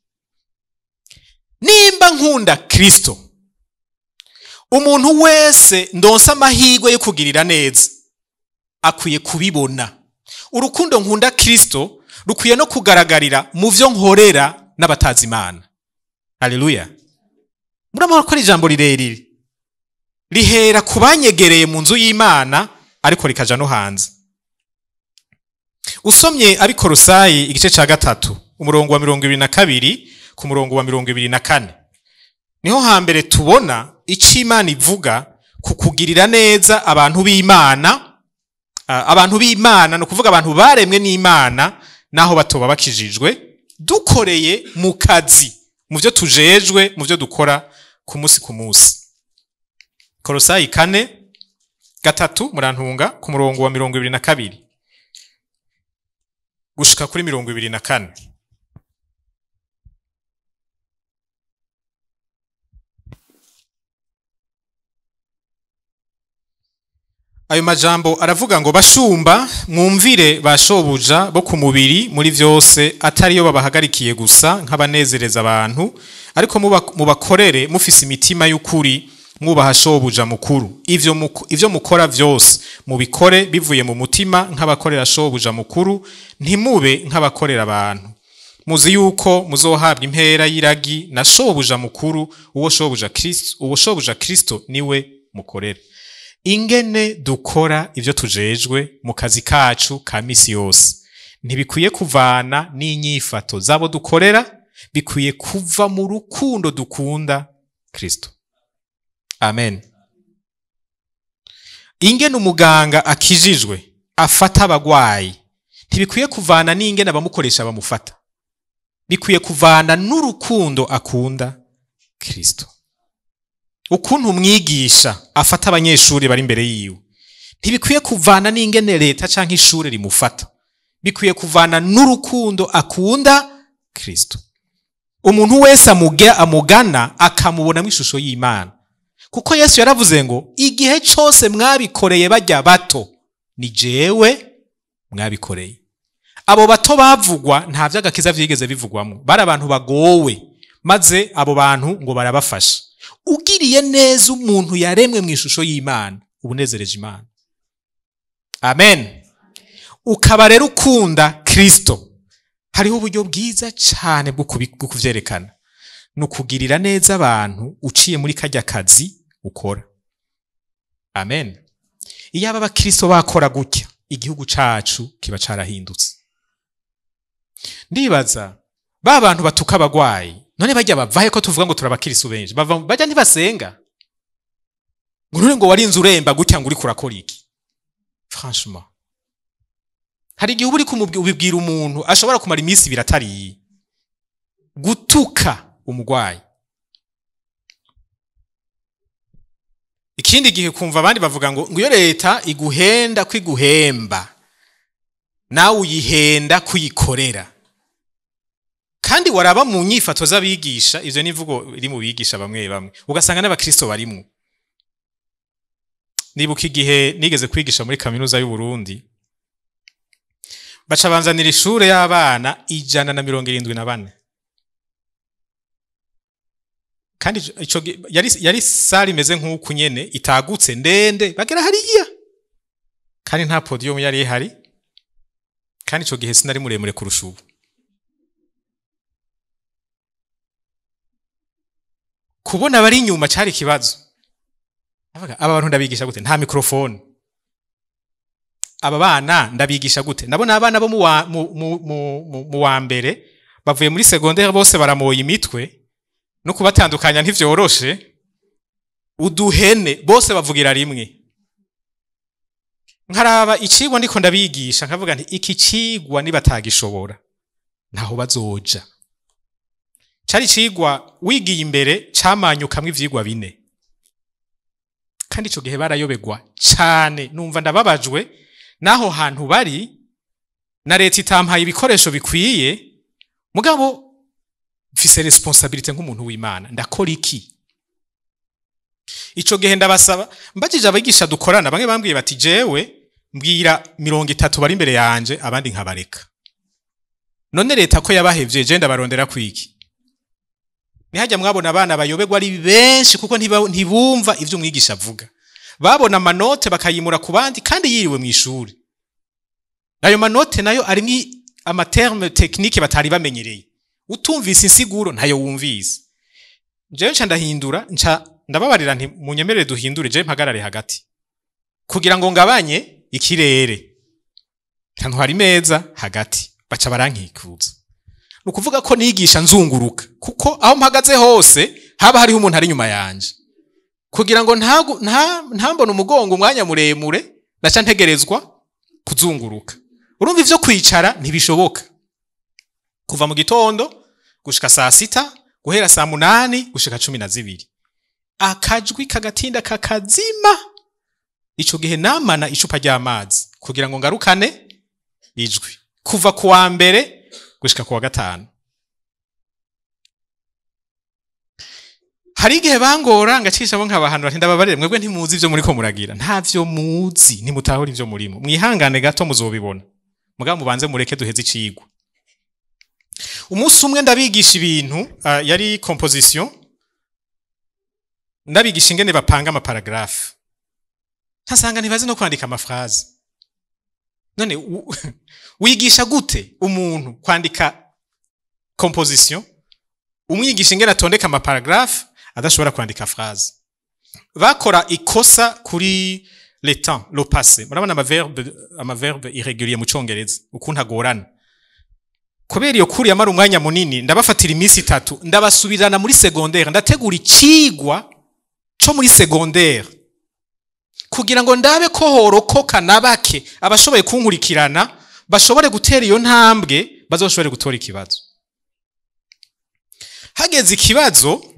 S1: Nimba nkunda Kristo, umuntu wese ndonsa amahirwe yo kugirira neza akwiye kubibona. Urukundo nkunda Kristo rukwiye no kugaragarira mu vyo nkorera n'abatazi Imana. Haleluya. Murabona ko ari ijambo rirerire, rihera ku banyegereye mu nzu y'Imana, ariko rikaja no hanze. Usomye Abikorosayi igice ca 3 umurongo wa 22 ku murongo wa 24, niho hambere tubona ico Imana ivuga ku kugirira neza abantu b'Imana. Abantu b'Imana no kuvuga abantu baremwe n'Imana naho batoba bakijijwe, dukoreye mu kazi, mu vyo tujejwe, mu vyo dukora ku munsi ku munsi. Kolosayi 4:3 murantunga ku murongo wa 22 gushika kuri 24. Ayo majambo aravuga ngo bashumba mwumvire bashobuja bo ku mubiri muri vyose, atari yo babahagarikiye gusa nk'abanezereza abantu, ariko mubakorere mufise imitima y'ukuri, mwubaha shobuja mukuru. Ivyo mukora vyose mubikore bivuye mu mutima nk'abakorera shobuja mukuru, ntimube nk'abakorera abantu. Muzi yuko muzohabwa impera y'iragi na shobuja mukuru, uwo shobuja Kristo niwe mukorera. Ingene dukora ivyo tujejwe mu kazi kacu ka misi yose ntibikwiye kuvana n'inyifato zabo dukorera, bikwiye kuva mu rukundo dukunda Kristo. Amen. Ingene umuganga akijijwe afata abagwayi ntibikwiye kuvana n'ingene abamukoresha bamufata, bikwiye kuvana n'urukundo akunda Kristo. Ukuntu umwigisha afata abanyeshuri bari imbere yiwe ntibikwiye kuvana n'ingene leta canke ishure rimufata, bikwiye kuvana n'urukundo akunda Kristo. Umuntu wese amugana akamubona mu ishusho y'Imana, kuko Yesu yaravuze ngo igihe cose mwabikoreye bajya bato Ni jewe mwabikoreye. Abo bato bavugwa nta vy'agakiza vyigeze bivugwamwo, bari abantu bagowe, maze abo bantu ngo barabafasha. Ugiriye neza umuntu yaremwe mu ishusho y'Imana, ubunezereje Imana. Amen. Ukaba rero ukunda Kristo, hariho uburyo bwiza cyane bwo kuvyerekana, ni ukugirira neza abantu uciye muri kajya kazi ukora. Amen. Iyo aba abakristo bakora gutya, igihugu cacu kiba carahindutse. Ndibaza ba bantu batuka abagwayi, none bajya bavahe ko tuvuga ngo turabakristo benshi, bajya ntibasenga ngo none ngo warinze uremba gutya ngo uriko urakora iki? Franchement, hari igihe uba uriko ubibwira umuntu ashobora kumara iminsi ibiri atariye. Gutuka umugwayi. Ikindi gihe kumva abandi bavuga ngo iyo leta iguhenda kwiguhemba, nawe uyihenda kuyikorera. Kandi waraba mu nyifato z'abigisha, ivyo nivugo iri mu bigisha bamwe bamwe, ugasanga n'abakristo barimwo. Nibuka igihe nigeze kwigisha muri kaminuza y'u Burundi, baca banzanira ishure y'abana 174. Kandi ico yari sale imeze nk'uku nyene, itagutse ndende, bagera hariya. Kandi nta podium yari ihari. Kandi ico gihe sinari muremure kurusha ubu. Kubona abari inyuma cari ikibazo. Avuga, aba bantu ndabigisha gute? Nta microphone. Aba bana ndabigisha gute? Ndabona abana bo mu wa mbere bavuye muri secondaire bose baramoye imitwe, no kubatandukanya ntivyoroshe. Uduhene bose bavugira rimwe. Nkaraba icigwa ndiko ndabigisha nkavuga nti iki cigwa nibatagishobora ntaho bazoja. Cari cigwa wigiye imbere camanyukamwe ivyigwa bine. Kandi ico gihe barayobegwa cane, numva ndababajwe naho hantu bari na leta itampaye ibikoresho bikwiye, mugabo mfise responsabilité nk'umuntu w'Imana, ndakora iki? Ico gihe ndabasaba, mbajije abigisha dukorana, bamwe bambwiye bati jewe mbwira 30 bari imbere yanje abandi nkabareka. None leta ko yabahevye, je ndabarondera kwiki? Nihajya mwabona abana bayobegwa ari benshi kuko ntibumva ivyo umwigisha avuga. Babona amanote bakayimura ku bandi kandi yiriwe mu ishuri. Ayo manote nayo arimwo amaterme technique batari bamenyereye. Utumvise insiguro ntayo wumvise. Jewe nca ndahindura, nca ndababarira nti munyemerere duhindure, jewe mpagarare hagati kugira ngo ngabanye ikirere. Ntwari meza hagati, baca barankikuza. Nukuvuga ko nigisha nzunguruka, kuko aho mpagaze hose haba hariho umuntu ari nyuma yanje. Kugira ngo ntambone umugongo umwanya muremure, naca ntegerezwa kuzunguruka. Urumva ivyo kwicara ntibishoboka. Kuva mu gitondo gushika saa 6, guhera saa 8 gushika 12. Akajwi kagatinda kakazima. Ico gihe namana icupa ry'amazi kugira ngo ngarukane ijwi. Kuva kuwa mbere gushika kuwa gatanu. Hari igihe bangora ngacisha bo nkabahanura nti ndababarire mwebwe ntimuzi ivyo muriko muragira. Ntavyo muzi, ntimutahura ivyo murimo. Mwihangane gato muzobibona. Mugabo mubanze mureke duheze icigwa. Umunsi umwe ndabigisha ibintu, yari composition, ndabigisha ingene bapanga ama paragraphe. Ntasanga ntibazi no kwandika ama phrase. None wigisha gute umuntu kwandika composition, umwigisha ingene atondeka ama paragraphe adashobora kwandika phrase? Bakora ikosa kuri le temps, le passé. Murabona ama verbe irrégulier mu congereza ukuntu agorana. Kubera iyo kuri yamara umwanya munini, ndabafatira iminsi 3, ndabasubirana muri secondaire, ndategura icigwa co muri secondaire kugira ngo ndabe ko horokoka nabake abashoboye kunkurikirana bashobore gutera iyo ntambwe, bazoshobore gutora ikibazo. Hageze ikibazo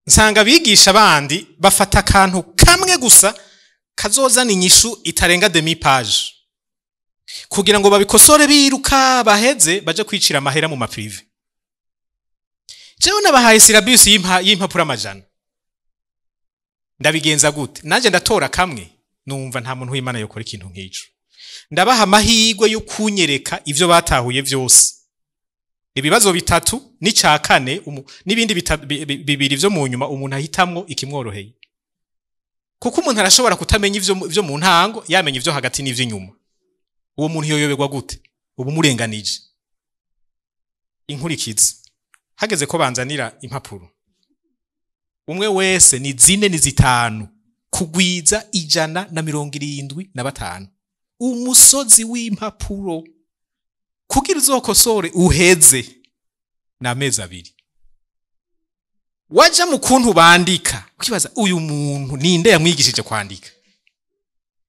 S1: nsanga abigisha bandi bafata akantu kamwe gusa kazozana inyishu itarenga demi page, kugira ngo babikosore biruka baheze baje kwicira amahera mu maprive. Jewe nabahaye syllabus y'impapuro 100. Ndabigenza gute? Nanjye ndatora kamwe, numva nta muntu w'Imana yokora ikintu nk'ico. Ndabaha amahirwe yo kunyereka ivyo batahuye vyose, ibibazo bitatu n'icya kane n'ibindi bibiri vyo mu nyuma. Umuntu ahitamwo ikimworoheye, kuko umuntu arashobora kutamenya ivyo mu ntango, yamenya ivyo hagati n'ivy'inyuma. Uwo muntu yoyoberwa gute? Ubu murenganije. Inkurikizi, hageze ko banzanira impapuro, umwe wese ni zine, ni zitanu, kugwiza 175, umusozi w'impapuro. Kugira uzokosore uheze ni amezi 2. Waja mu kuntu bandika, ukibaza uyu muntu ninde yamwigishije kwandika.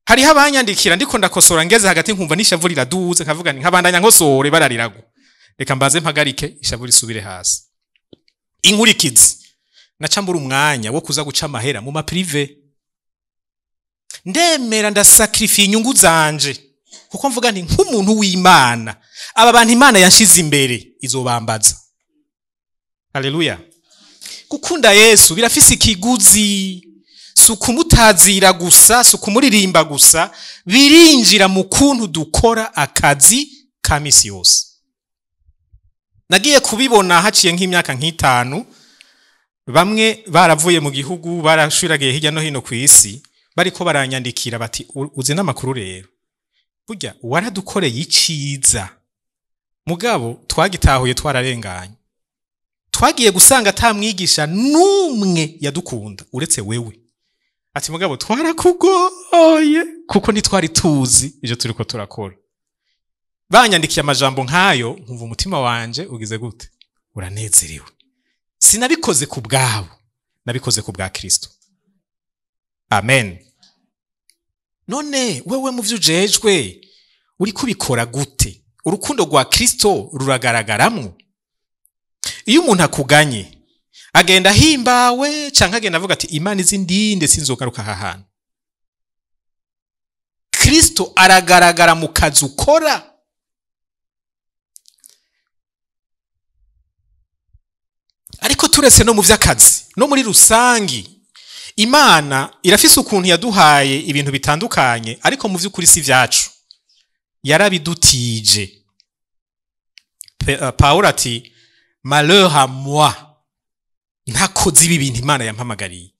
S1: Hariho abanyandikira ndiko ndakosora, ngeze hagati nkumva n'ishavu riraduze, nkavuga nti nkabandanya nkosore bararirago, reka mbaze mpagarike, ishavu risubire hasi. Inkurikizi, naca mbura umwanya wo kuza guca amahera mu ma privé. Ndemera ndasacrifiye inyungu zanje, kuko mvuga nti nk'umuntu w'Imana, aba bantu Imana yanshize imbere izobambaza. Haleluya! Gukunda Yesu birafise ikiguzi. Si ukumutazira gusa, si ukumuririmba gusa, birinjira mu kuntu dukora akazi ka misi yose. Nagiye kubibona haciye nk'imyaka nk'itanu, bamwe baravuye mu gihugu, barashwiragiye hirya no hino ku isi, bariko baranyandikira bati: "Uzi n'amakuru rero, burya waradukoreye iciza, mugabo twagitahuye twararenganye. Twagiye gusanga ata mwigisha n'umwe yadukunda uretse wewe." Ati: "Mugabo twarakugoye kuko ntitwari tuzi ivyo turiko turakora." Banyandikiye amajambo nk'ayo, nkumva umutima wanje ugize gute? Uranezerewe. Sinabikoze ku bwabo, nabikoze ku bwa Kristo. Amen. None wewe, mu vyo ujejwe, uri kubikora gute? Urukundo rwa Kristo ruragaragaramwo? Iyo umuntu akuganye, agenda ahimbawe canke agenda avuga ati: "Imana izindinde, sinzogaruka aha hantu"? Kristo aragaragara mu kazi ukora? Ariko turetse no mu vy'akazi, no muri rusangi, Imana irafise ukuntu yaduhaye ibintu bitandukanye, ariko mu vy'ukuri si vyacu, yarabidutije. Pawulo ati: "Malheur à moi ntakoze ibi bintu Imana yampamagariye."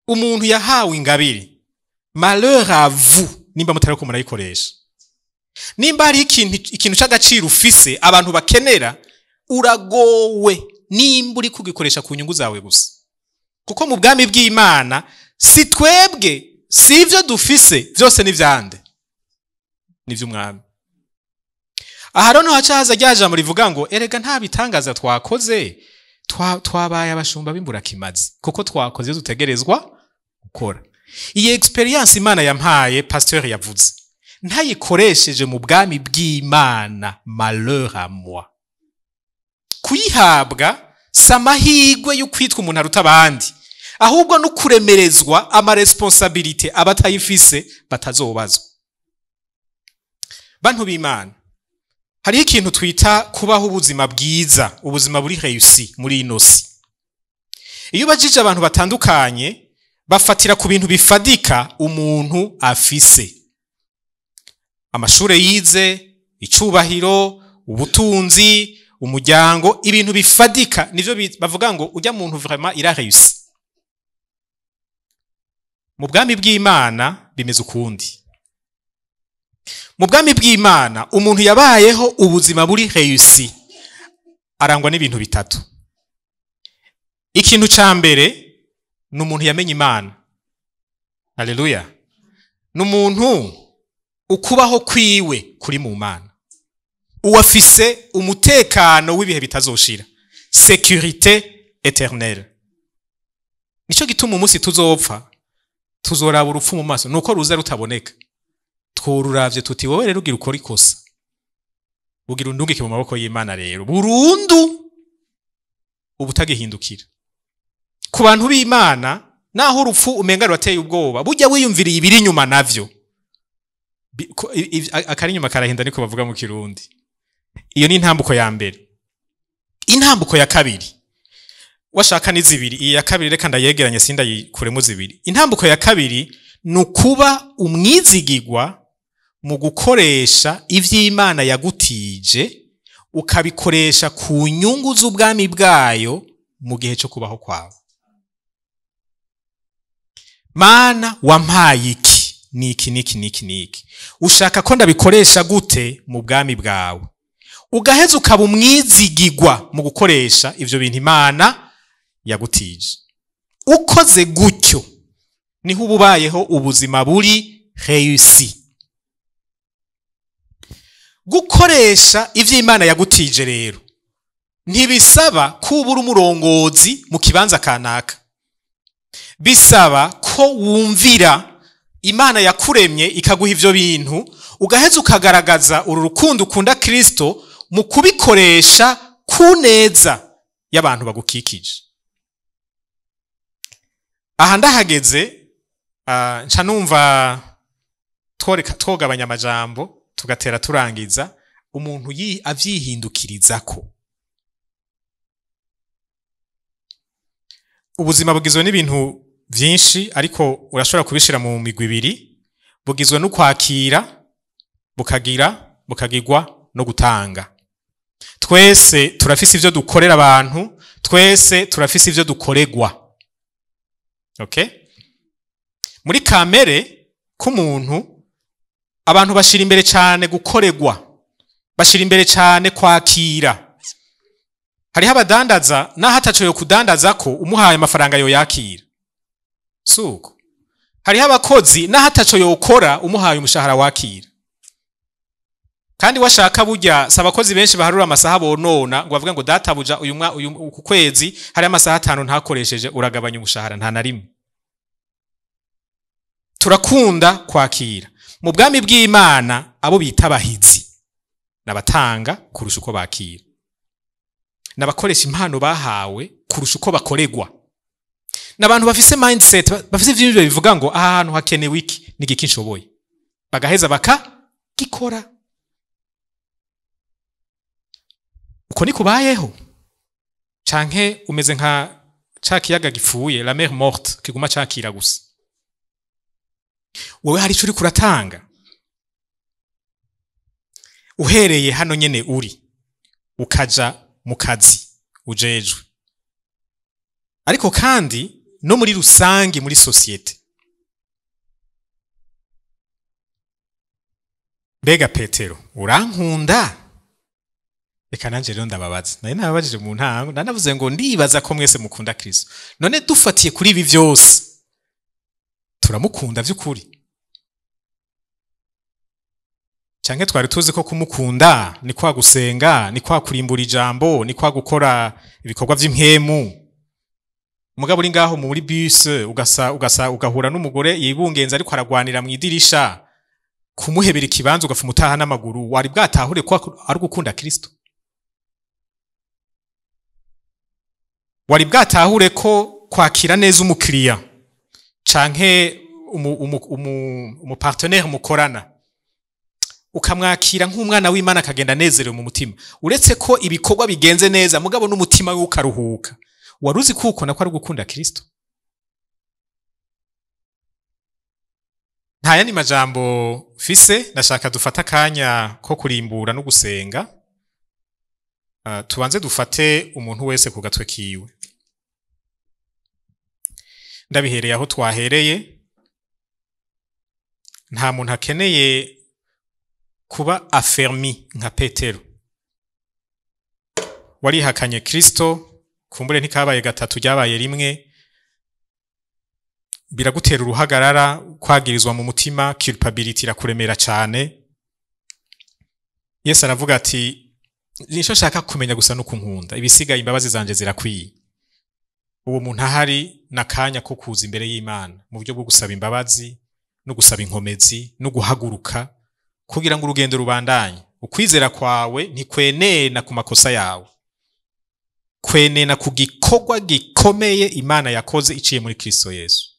S1: Umuntu yahawe ingabire, malheur à vous nimba mutariko murayikoresha. Nimba hari ikintu c'agaciro ufise abantu bakenera, uragowe nimba uri kugikoresha ku nyungu zawe gusa, kuko mu bwami bw'Imana si twebwe, si ivyo dufise vyose, ni vyande? Ni vy'umwami. Aha rero haca haza rya jambo rivuga ngo: "Erega nta bitangaza twakoze, twabaye abashumba b'imburakimazi, kuko twakoze ivyo dutegerezwa gukora." Iyi expérience Imana yampaye, pasteur yavuze, ntayikoresheje mu bwami bw'Imana, malheur à moi. Kuyihabwa si amahirwe yo kwitwa umuntu aruta abandi, ahubwo no kuremerezwa ama responsabilités abatayifise batazobazwa. Bantu b'Imana, hariho ikintu twita kubaho ubuzima bwiza, ubuzima buri réussi muri ino si. Iyo ubajije abantu batandukanye, bafatira ku bintu bifadika umuntu afise: amashure yize, icubahiro, ubutunzi, umuryango. Ibintu bifadika nivyo bavuga ngo ujya muntu vraiment il a réussi. Mu bwami bw'Imana bimeze ukundi. Mu bwami bw'Imana, umuntu yabayeho ubuzima buri réussi arangwa n'ibintu bitatu. Ikintu ca mbere ni umuntu yamenye Imana. Haleluya! Ni umuntu ukubaho kwiwe kuri mu Mana, uwafise umutekano w'ibihe bitazoshira, sécurité éternelle. Nico gituma umunsi tuzopfa tuzoraba urupfu mu maso, nuko ruza rutaboneka. Tworuravye tuti: "Wowe rero ugira ukora ikosa, ugira undungike mu maboko y'Imana rero burundu." Ubutagihindukira ku bantu b'Imana, naho urupfu umenga rurateye ubwoba, burya wiyumviriye ibiri inyuma navyo, akari inyuma karahinda, niko bavuga mu Kirundi. Iyo ni intambuko ya mbere. Intambuko ya kabiri, Washaka ni zibiri. Iyi ya kabiri reka ndayegeranye, sindayikuremo zibiri. Intambuko ya kabiri ni ukuba umwizigigwa mu gukoresha ivy'Imana yagutije, ukabikoresha ku nyungu z'ubwami bwayo mu gihe cyo kubaho kwawe. Mana, wampaye iki niki niki niki niki, ushaka ko ndabikoresha gute mu bwami bwawe? Ugaheza ukaba umwizigigwa mu gukoresha ivyo bintu Imana yagutije. Ukoze gutyo niho uba ubayeho ubuzima buri réussi. Gukoresha ivyo Imana yagutije rero ntibisaba ko uba uri umurongozi mu kibanza kanaka, bisaba ko wumvira Imana yakuremye ikaguha ivyo bintu, ugaheza ukagaragaza uru rukundo ukunda Kristo mu kubikoresha ku neza y'abantu bagukikije. Aha ndahageze, nca numva twogabanya amajambo tugatera turangiza. Umuntu avyihindukirizako. Ubuzima bugizwe n'ibintu vyinshi, ariko urashobora kubishira mu migwi ibiri. Bugizwe no kwakira, bukagirwa no gutanga. Twese turafise ivyo dukorera abantu, twese turafise ivyo dukoregwa. Okay? Muri kamere k'umuntu, abantu bashira imbere cyane gukoregwa, bashira imbere cyane kwakira. Hariho abadandaza naho ataco yo kudandaza ko umuhaye amafaranga yo yakira. Suko. Hariho abakozi naho ataco yokora umuhaye umushahara wakira. Kandi washaka burya si abakozi benshi baharura amasaha bonona ngo bavuge ngo databuja uyu ku kwezi hari amasaha 5 ntakoresheje, uragabanya umushahara. Nta na rimwe. Turakunda kwakira. Mu bwami bw'Imana abo bita abahizi nabatanga kurusha uko bakira, nabakoresha impano bahawe kurusha uko bakoregwa, n'abantu bafise mindset, bafise ivyiyumviro bivuga ngo aha hantu hakenewe iki, nigiki nshoboye, bagaheza bakagikora. Uko ni kubayeho canke umeze nka ca kiyaga gipfuye, la mer morte, kiguma cakira gusa. Wewe hari ico uriko uratanga uhereye hano nyene uri, ukaja mu kazi ujejwe, ariko kandi no muri rusangi muri societe. Mbega Petero, urankunda? Reka nanje rero ndababaza. Nari nababajije mu ntango, nanavuze ngo ndibaza ko mwese mukunda Kristo. None dufatiye kuri ibi vyose, turamukunda vy'ukuri? Canke twari tuzi ko kumukunda ni kwa gusenga, ni kwa kurimbura ijambo, ni kwa gukora ibikorwa vy'impwemu? Mugabo uri ngaho muri bus ugasa ugahura n'umugore yibungenza ariko aragwanira mu idirisha, kumuhebera ikibanza ugafuma utaha n'amaguru, wari bwatahure ko ari gukunda Kristo? Wari bwatahure ko kwakira neza umukiriya canke umu partenaire mukorana, ukamwakira nk'umwana w'Imana akagenda anezerewe mu mutima, uretse ko ibikorwa bigenze neza mugabo n'umutima we ukaruhuka, waruzi kuko nako ari gukunda Kristo? Nta yandi majambo mfise, ndashaka dufate akanya ko kurimbura no gusenga. Tubanze dufate umuntu wese ku gatwe kiwe. Ndabihereye aho twahereye, nta muntu akeneye kuba affermi nka Petero. Warihakanye Kristo, kumbure ntikabaye gatatu, ryabaye rimwe, biragutera uruhagarara, kwagirizwa mu mutima, culpability irakuremera cyane. Yesu aravuga ati nico nshaka kumenya gusa nuko nkunda, ibisigaye imbabazi zanje zirakwiye. Uwo muntu ahari nakanya ko kuza imbere y'Imana mu buryo bwo gusaba imbabazi no gusaba inkomezi no guhaguruka kugira ngo urugendo rubandanye. Ukwizera kwawe ntikwenena ku makosa yawe, kwenena ku gikorwa gikomeye Imana yakoze iciye muri Kristo Yesu.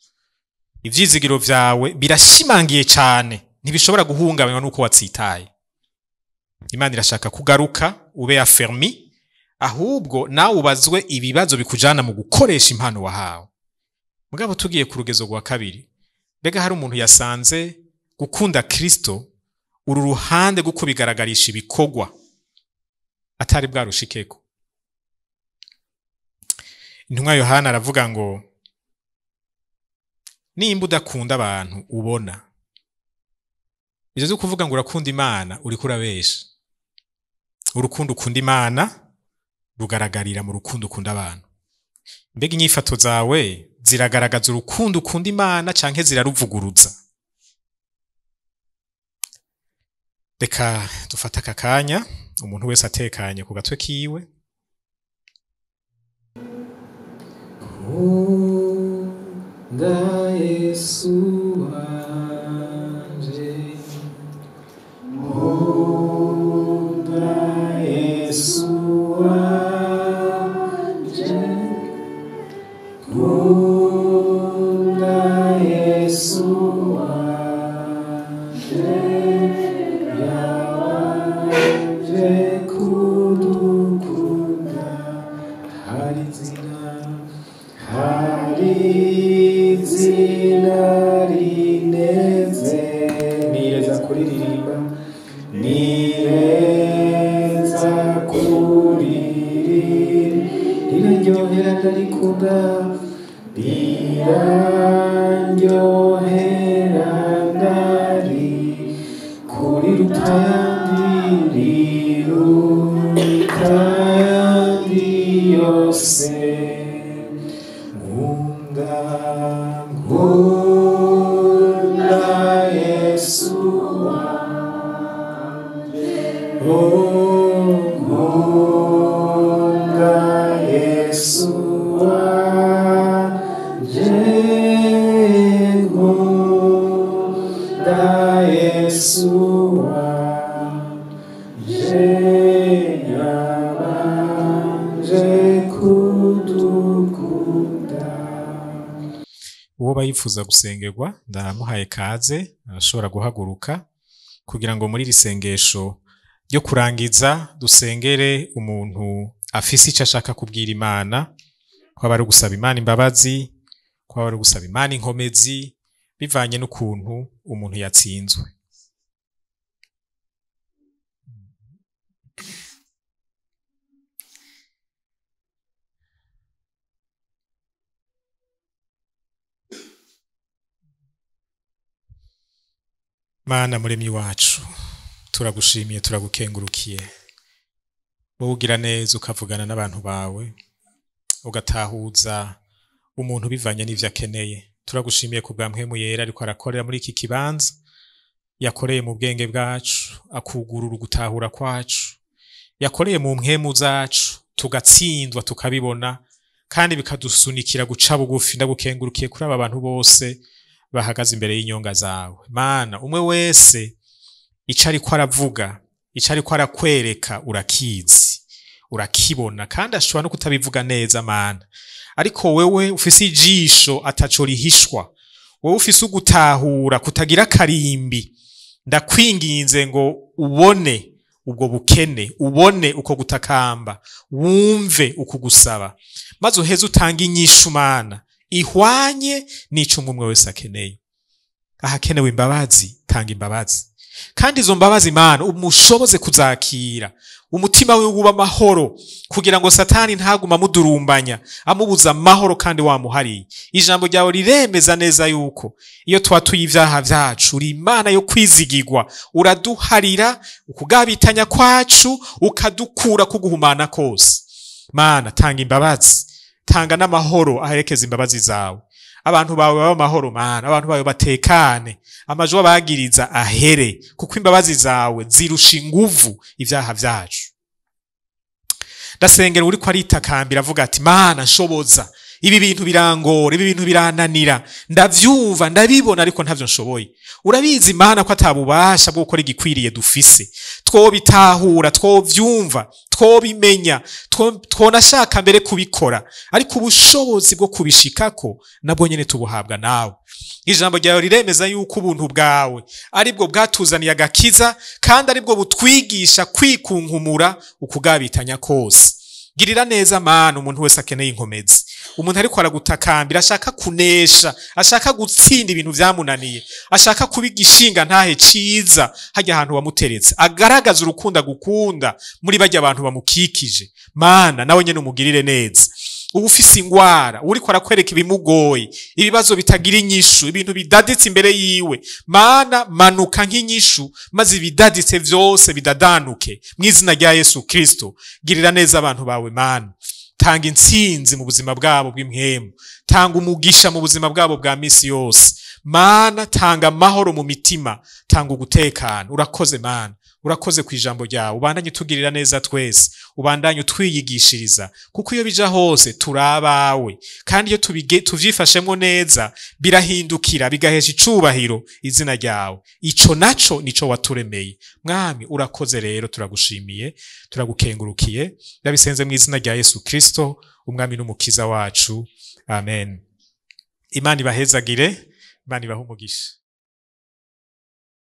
S1: Ivyizigiro vyawe birashimangiye cyane, ntibishobora guhungabanywa nuko watsitaye. Imana irashaka kugaruka ube affermi, Ahubwo nawe ubazwe ibibazo bikujana mu gukoresha impano wahawe. Mugabo tugiye ku rugezo rwa kabiri, mbega hari umuntu yasanze gukunda Kristo uru ruhande rwo kubigaragarisha ibikorwa atari bwarushikeko? Intumwa Yohana aravuga ngo nimba udakunda abantu ubona, ivyo vyo kuvuga ngo urakunda Imana uriko urabesha. Urukundo ukunda Imana rugaragarira mu rukundo ukunda abantu. Mbega inyifato zawe ziragaragaza urukundo ukunda Imana canke ziraruvuguruza? Reka dufate aka kanya, umuntu wese atekanye ku gatwe kiwe.
S2: Nkunda Yesu wanje, nkunda Yesu wanje, nkunda Yesu wanje, yabanje kudukunda. Hari izina, hari izina rineze, nireza kuririmba, nireza kuririmba, riraryohera ndarikunda, riraryohera ndari, kuri rutayandi, rirutayandi yose. Nkunda, nkunda Yesu wanje, oh, nkunda Yesu wanje, nkunda Yesu wanje, yabanje kudukunda.
S1: Uwo bayifuza gusengerwa ndamuhaye kaze, arashobora guhaguruka kugira ngo muri iri sengesho ryo kurangiza dusengere umuntu afise ico ashaka kubwira Imana, kwaba ari ugusaba Imana imbabazi, kwaba ari ugusaba Imana inkomezi, bivanye n'ukuntu umuntu yatsinzwe. Mana muremyi wacu, turagushimiye, turagukengurukiye. Wowe ugira neza ukavugana n'abantu bawe, ugatahuza umuntu bivanye n'ivyo akeneye. Turagushimiye ku bwa Mpwemu Yera ariko arakorera muri iki kibanza, yakoreye mu bwenge bwacu, akugurura ugutahura kwacu, yakoreye mu mpwemu zacu, tugatsindwa tukabibona, kandi bikadusunikira guca bugufi. Ndagukengurukiye kuri aba bantu bose bahagaze imbere y'inyonga zawe. Mana, umwe wese ico ariko aravuga, ico ariko arakwereka urakizi, urakibona, kandi ashobora no kutabivuga neza Mana, ariko wewe ufise ijisho ataco rihishwa, wewe ufise ugutahura kutagira karimbi, ndakwinginze ngo ubone ubwo bukene, ubone uko gutakamba, wumve uko gusaba, maze uheze utange inyishu Mana ihwanye n'ico umwe wese akeneye. Ahakenewe imbabazi, tanga imbabazi, kandi izo mbabazi Mana umushoboze kuzakira, umutima wiwe uba amahoro, kugira ngo Satani ntaguma amudurumbanya amubuza amahoro kandi wamuhariye. Ijambo ryawe riremeza neza yuko iyo twatuye ivyaha vyacu, uri Imana yo kwizigirwa, uraduharira ukugabitanya kwacu, ukadukura kuguhumana kose. Mana, tanga imbabazi, tanga n'amahoro aherekeza imbabazi zawe. Abantu bawe baba amahoro Mana, abantu bawe batekane, amajwi abagiriza ahere, kuko imbabazi zawe zirusha inguvu ivyaha vyacu. Ndasengera uriko aritakambira avuga ati Mana nshoboza, ibi bintu birangora, ibi bintu birananira, ndavyumva ndabibona ariko ntavyo nshoboye. Urabizi Mana ko atabubasha bwo gukora igikwiriye dufise, twobitahura, twovyumva, twobimenya, twonashaka mbere kubikora, ariko ubushobozi bwo kubishikako nabwo nyene tubuhabwa nawe. Ijambo ryawe riremeza yuko ubuntu bwawe aribwo bwatuzaniye agakiza, kandi aribwo butwigisha kwikunkumura ukugabitanya kose. Girira neza Mana umuntu wese akeneye inkomezi, umuntu ariko aragutakambira, ashaka kunesha, ashaka gutsinda ibintu vyamunaniye, ashaka kuba igishinga ntahe ciza hajya ahantu wamuteretse, agaragaza urukundo agukunda muri barya abantu bamukikije. Mana, nawe nyene umugirire neza. Uba ufise ingwara, uriko arakwereka ibimugoye, ibibazo bitagira inyishu, ibintu bidaditse imbere yiwe, Mana, manuka nk'inyishu maze ibidaditse vyose bidadanuke mu izina rya Yesu Kristo. Girira neza abantu bawe Mana, tanga intsinzi mu buzima bwabo bw'impwemu, tanga umugisha mu buzima bwabo bwa misi yose. Mana, tanga amahoro mu mitima, tanga ugutekana. Urakoze Mana, urakoze ku ijambo ryawe. Ubandanye utugirira neza twese, ubandanye utwiyigishiriza, kuko iyo bija hose turi abawe, kandi iyo tuvyifashemwo neza birahindukira bigahesha icubahiro izina ryawe. Ico naco nico waturemeye Mwami. Urakoze rero, turagushimiye, turagukengurukiye. Ndabisenze mu izina rya Yesu Kristo, umwami n'umukiza wacu, amen. Imana ibahezagire, Imana ibahe umugisha.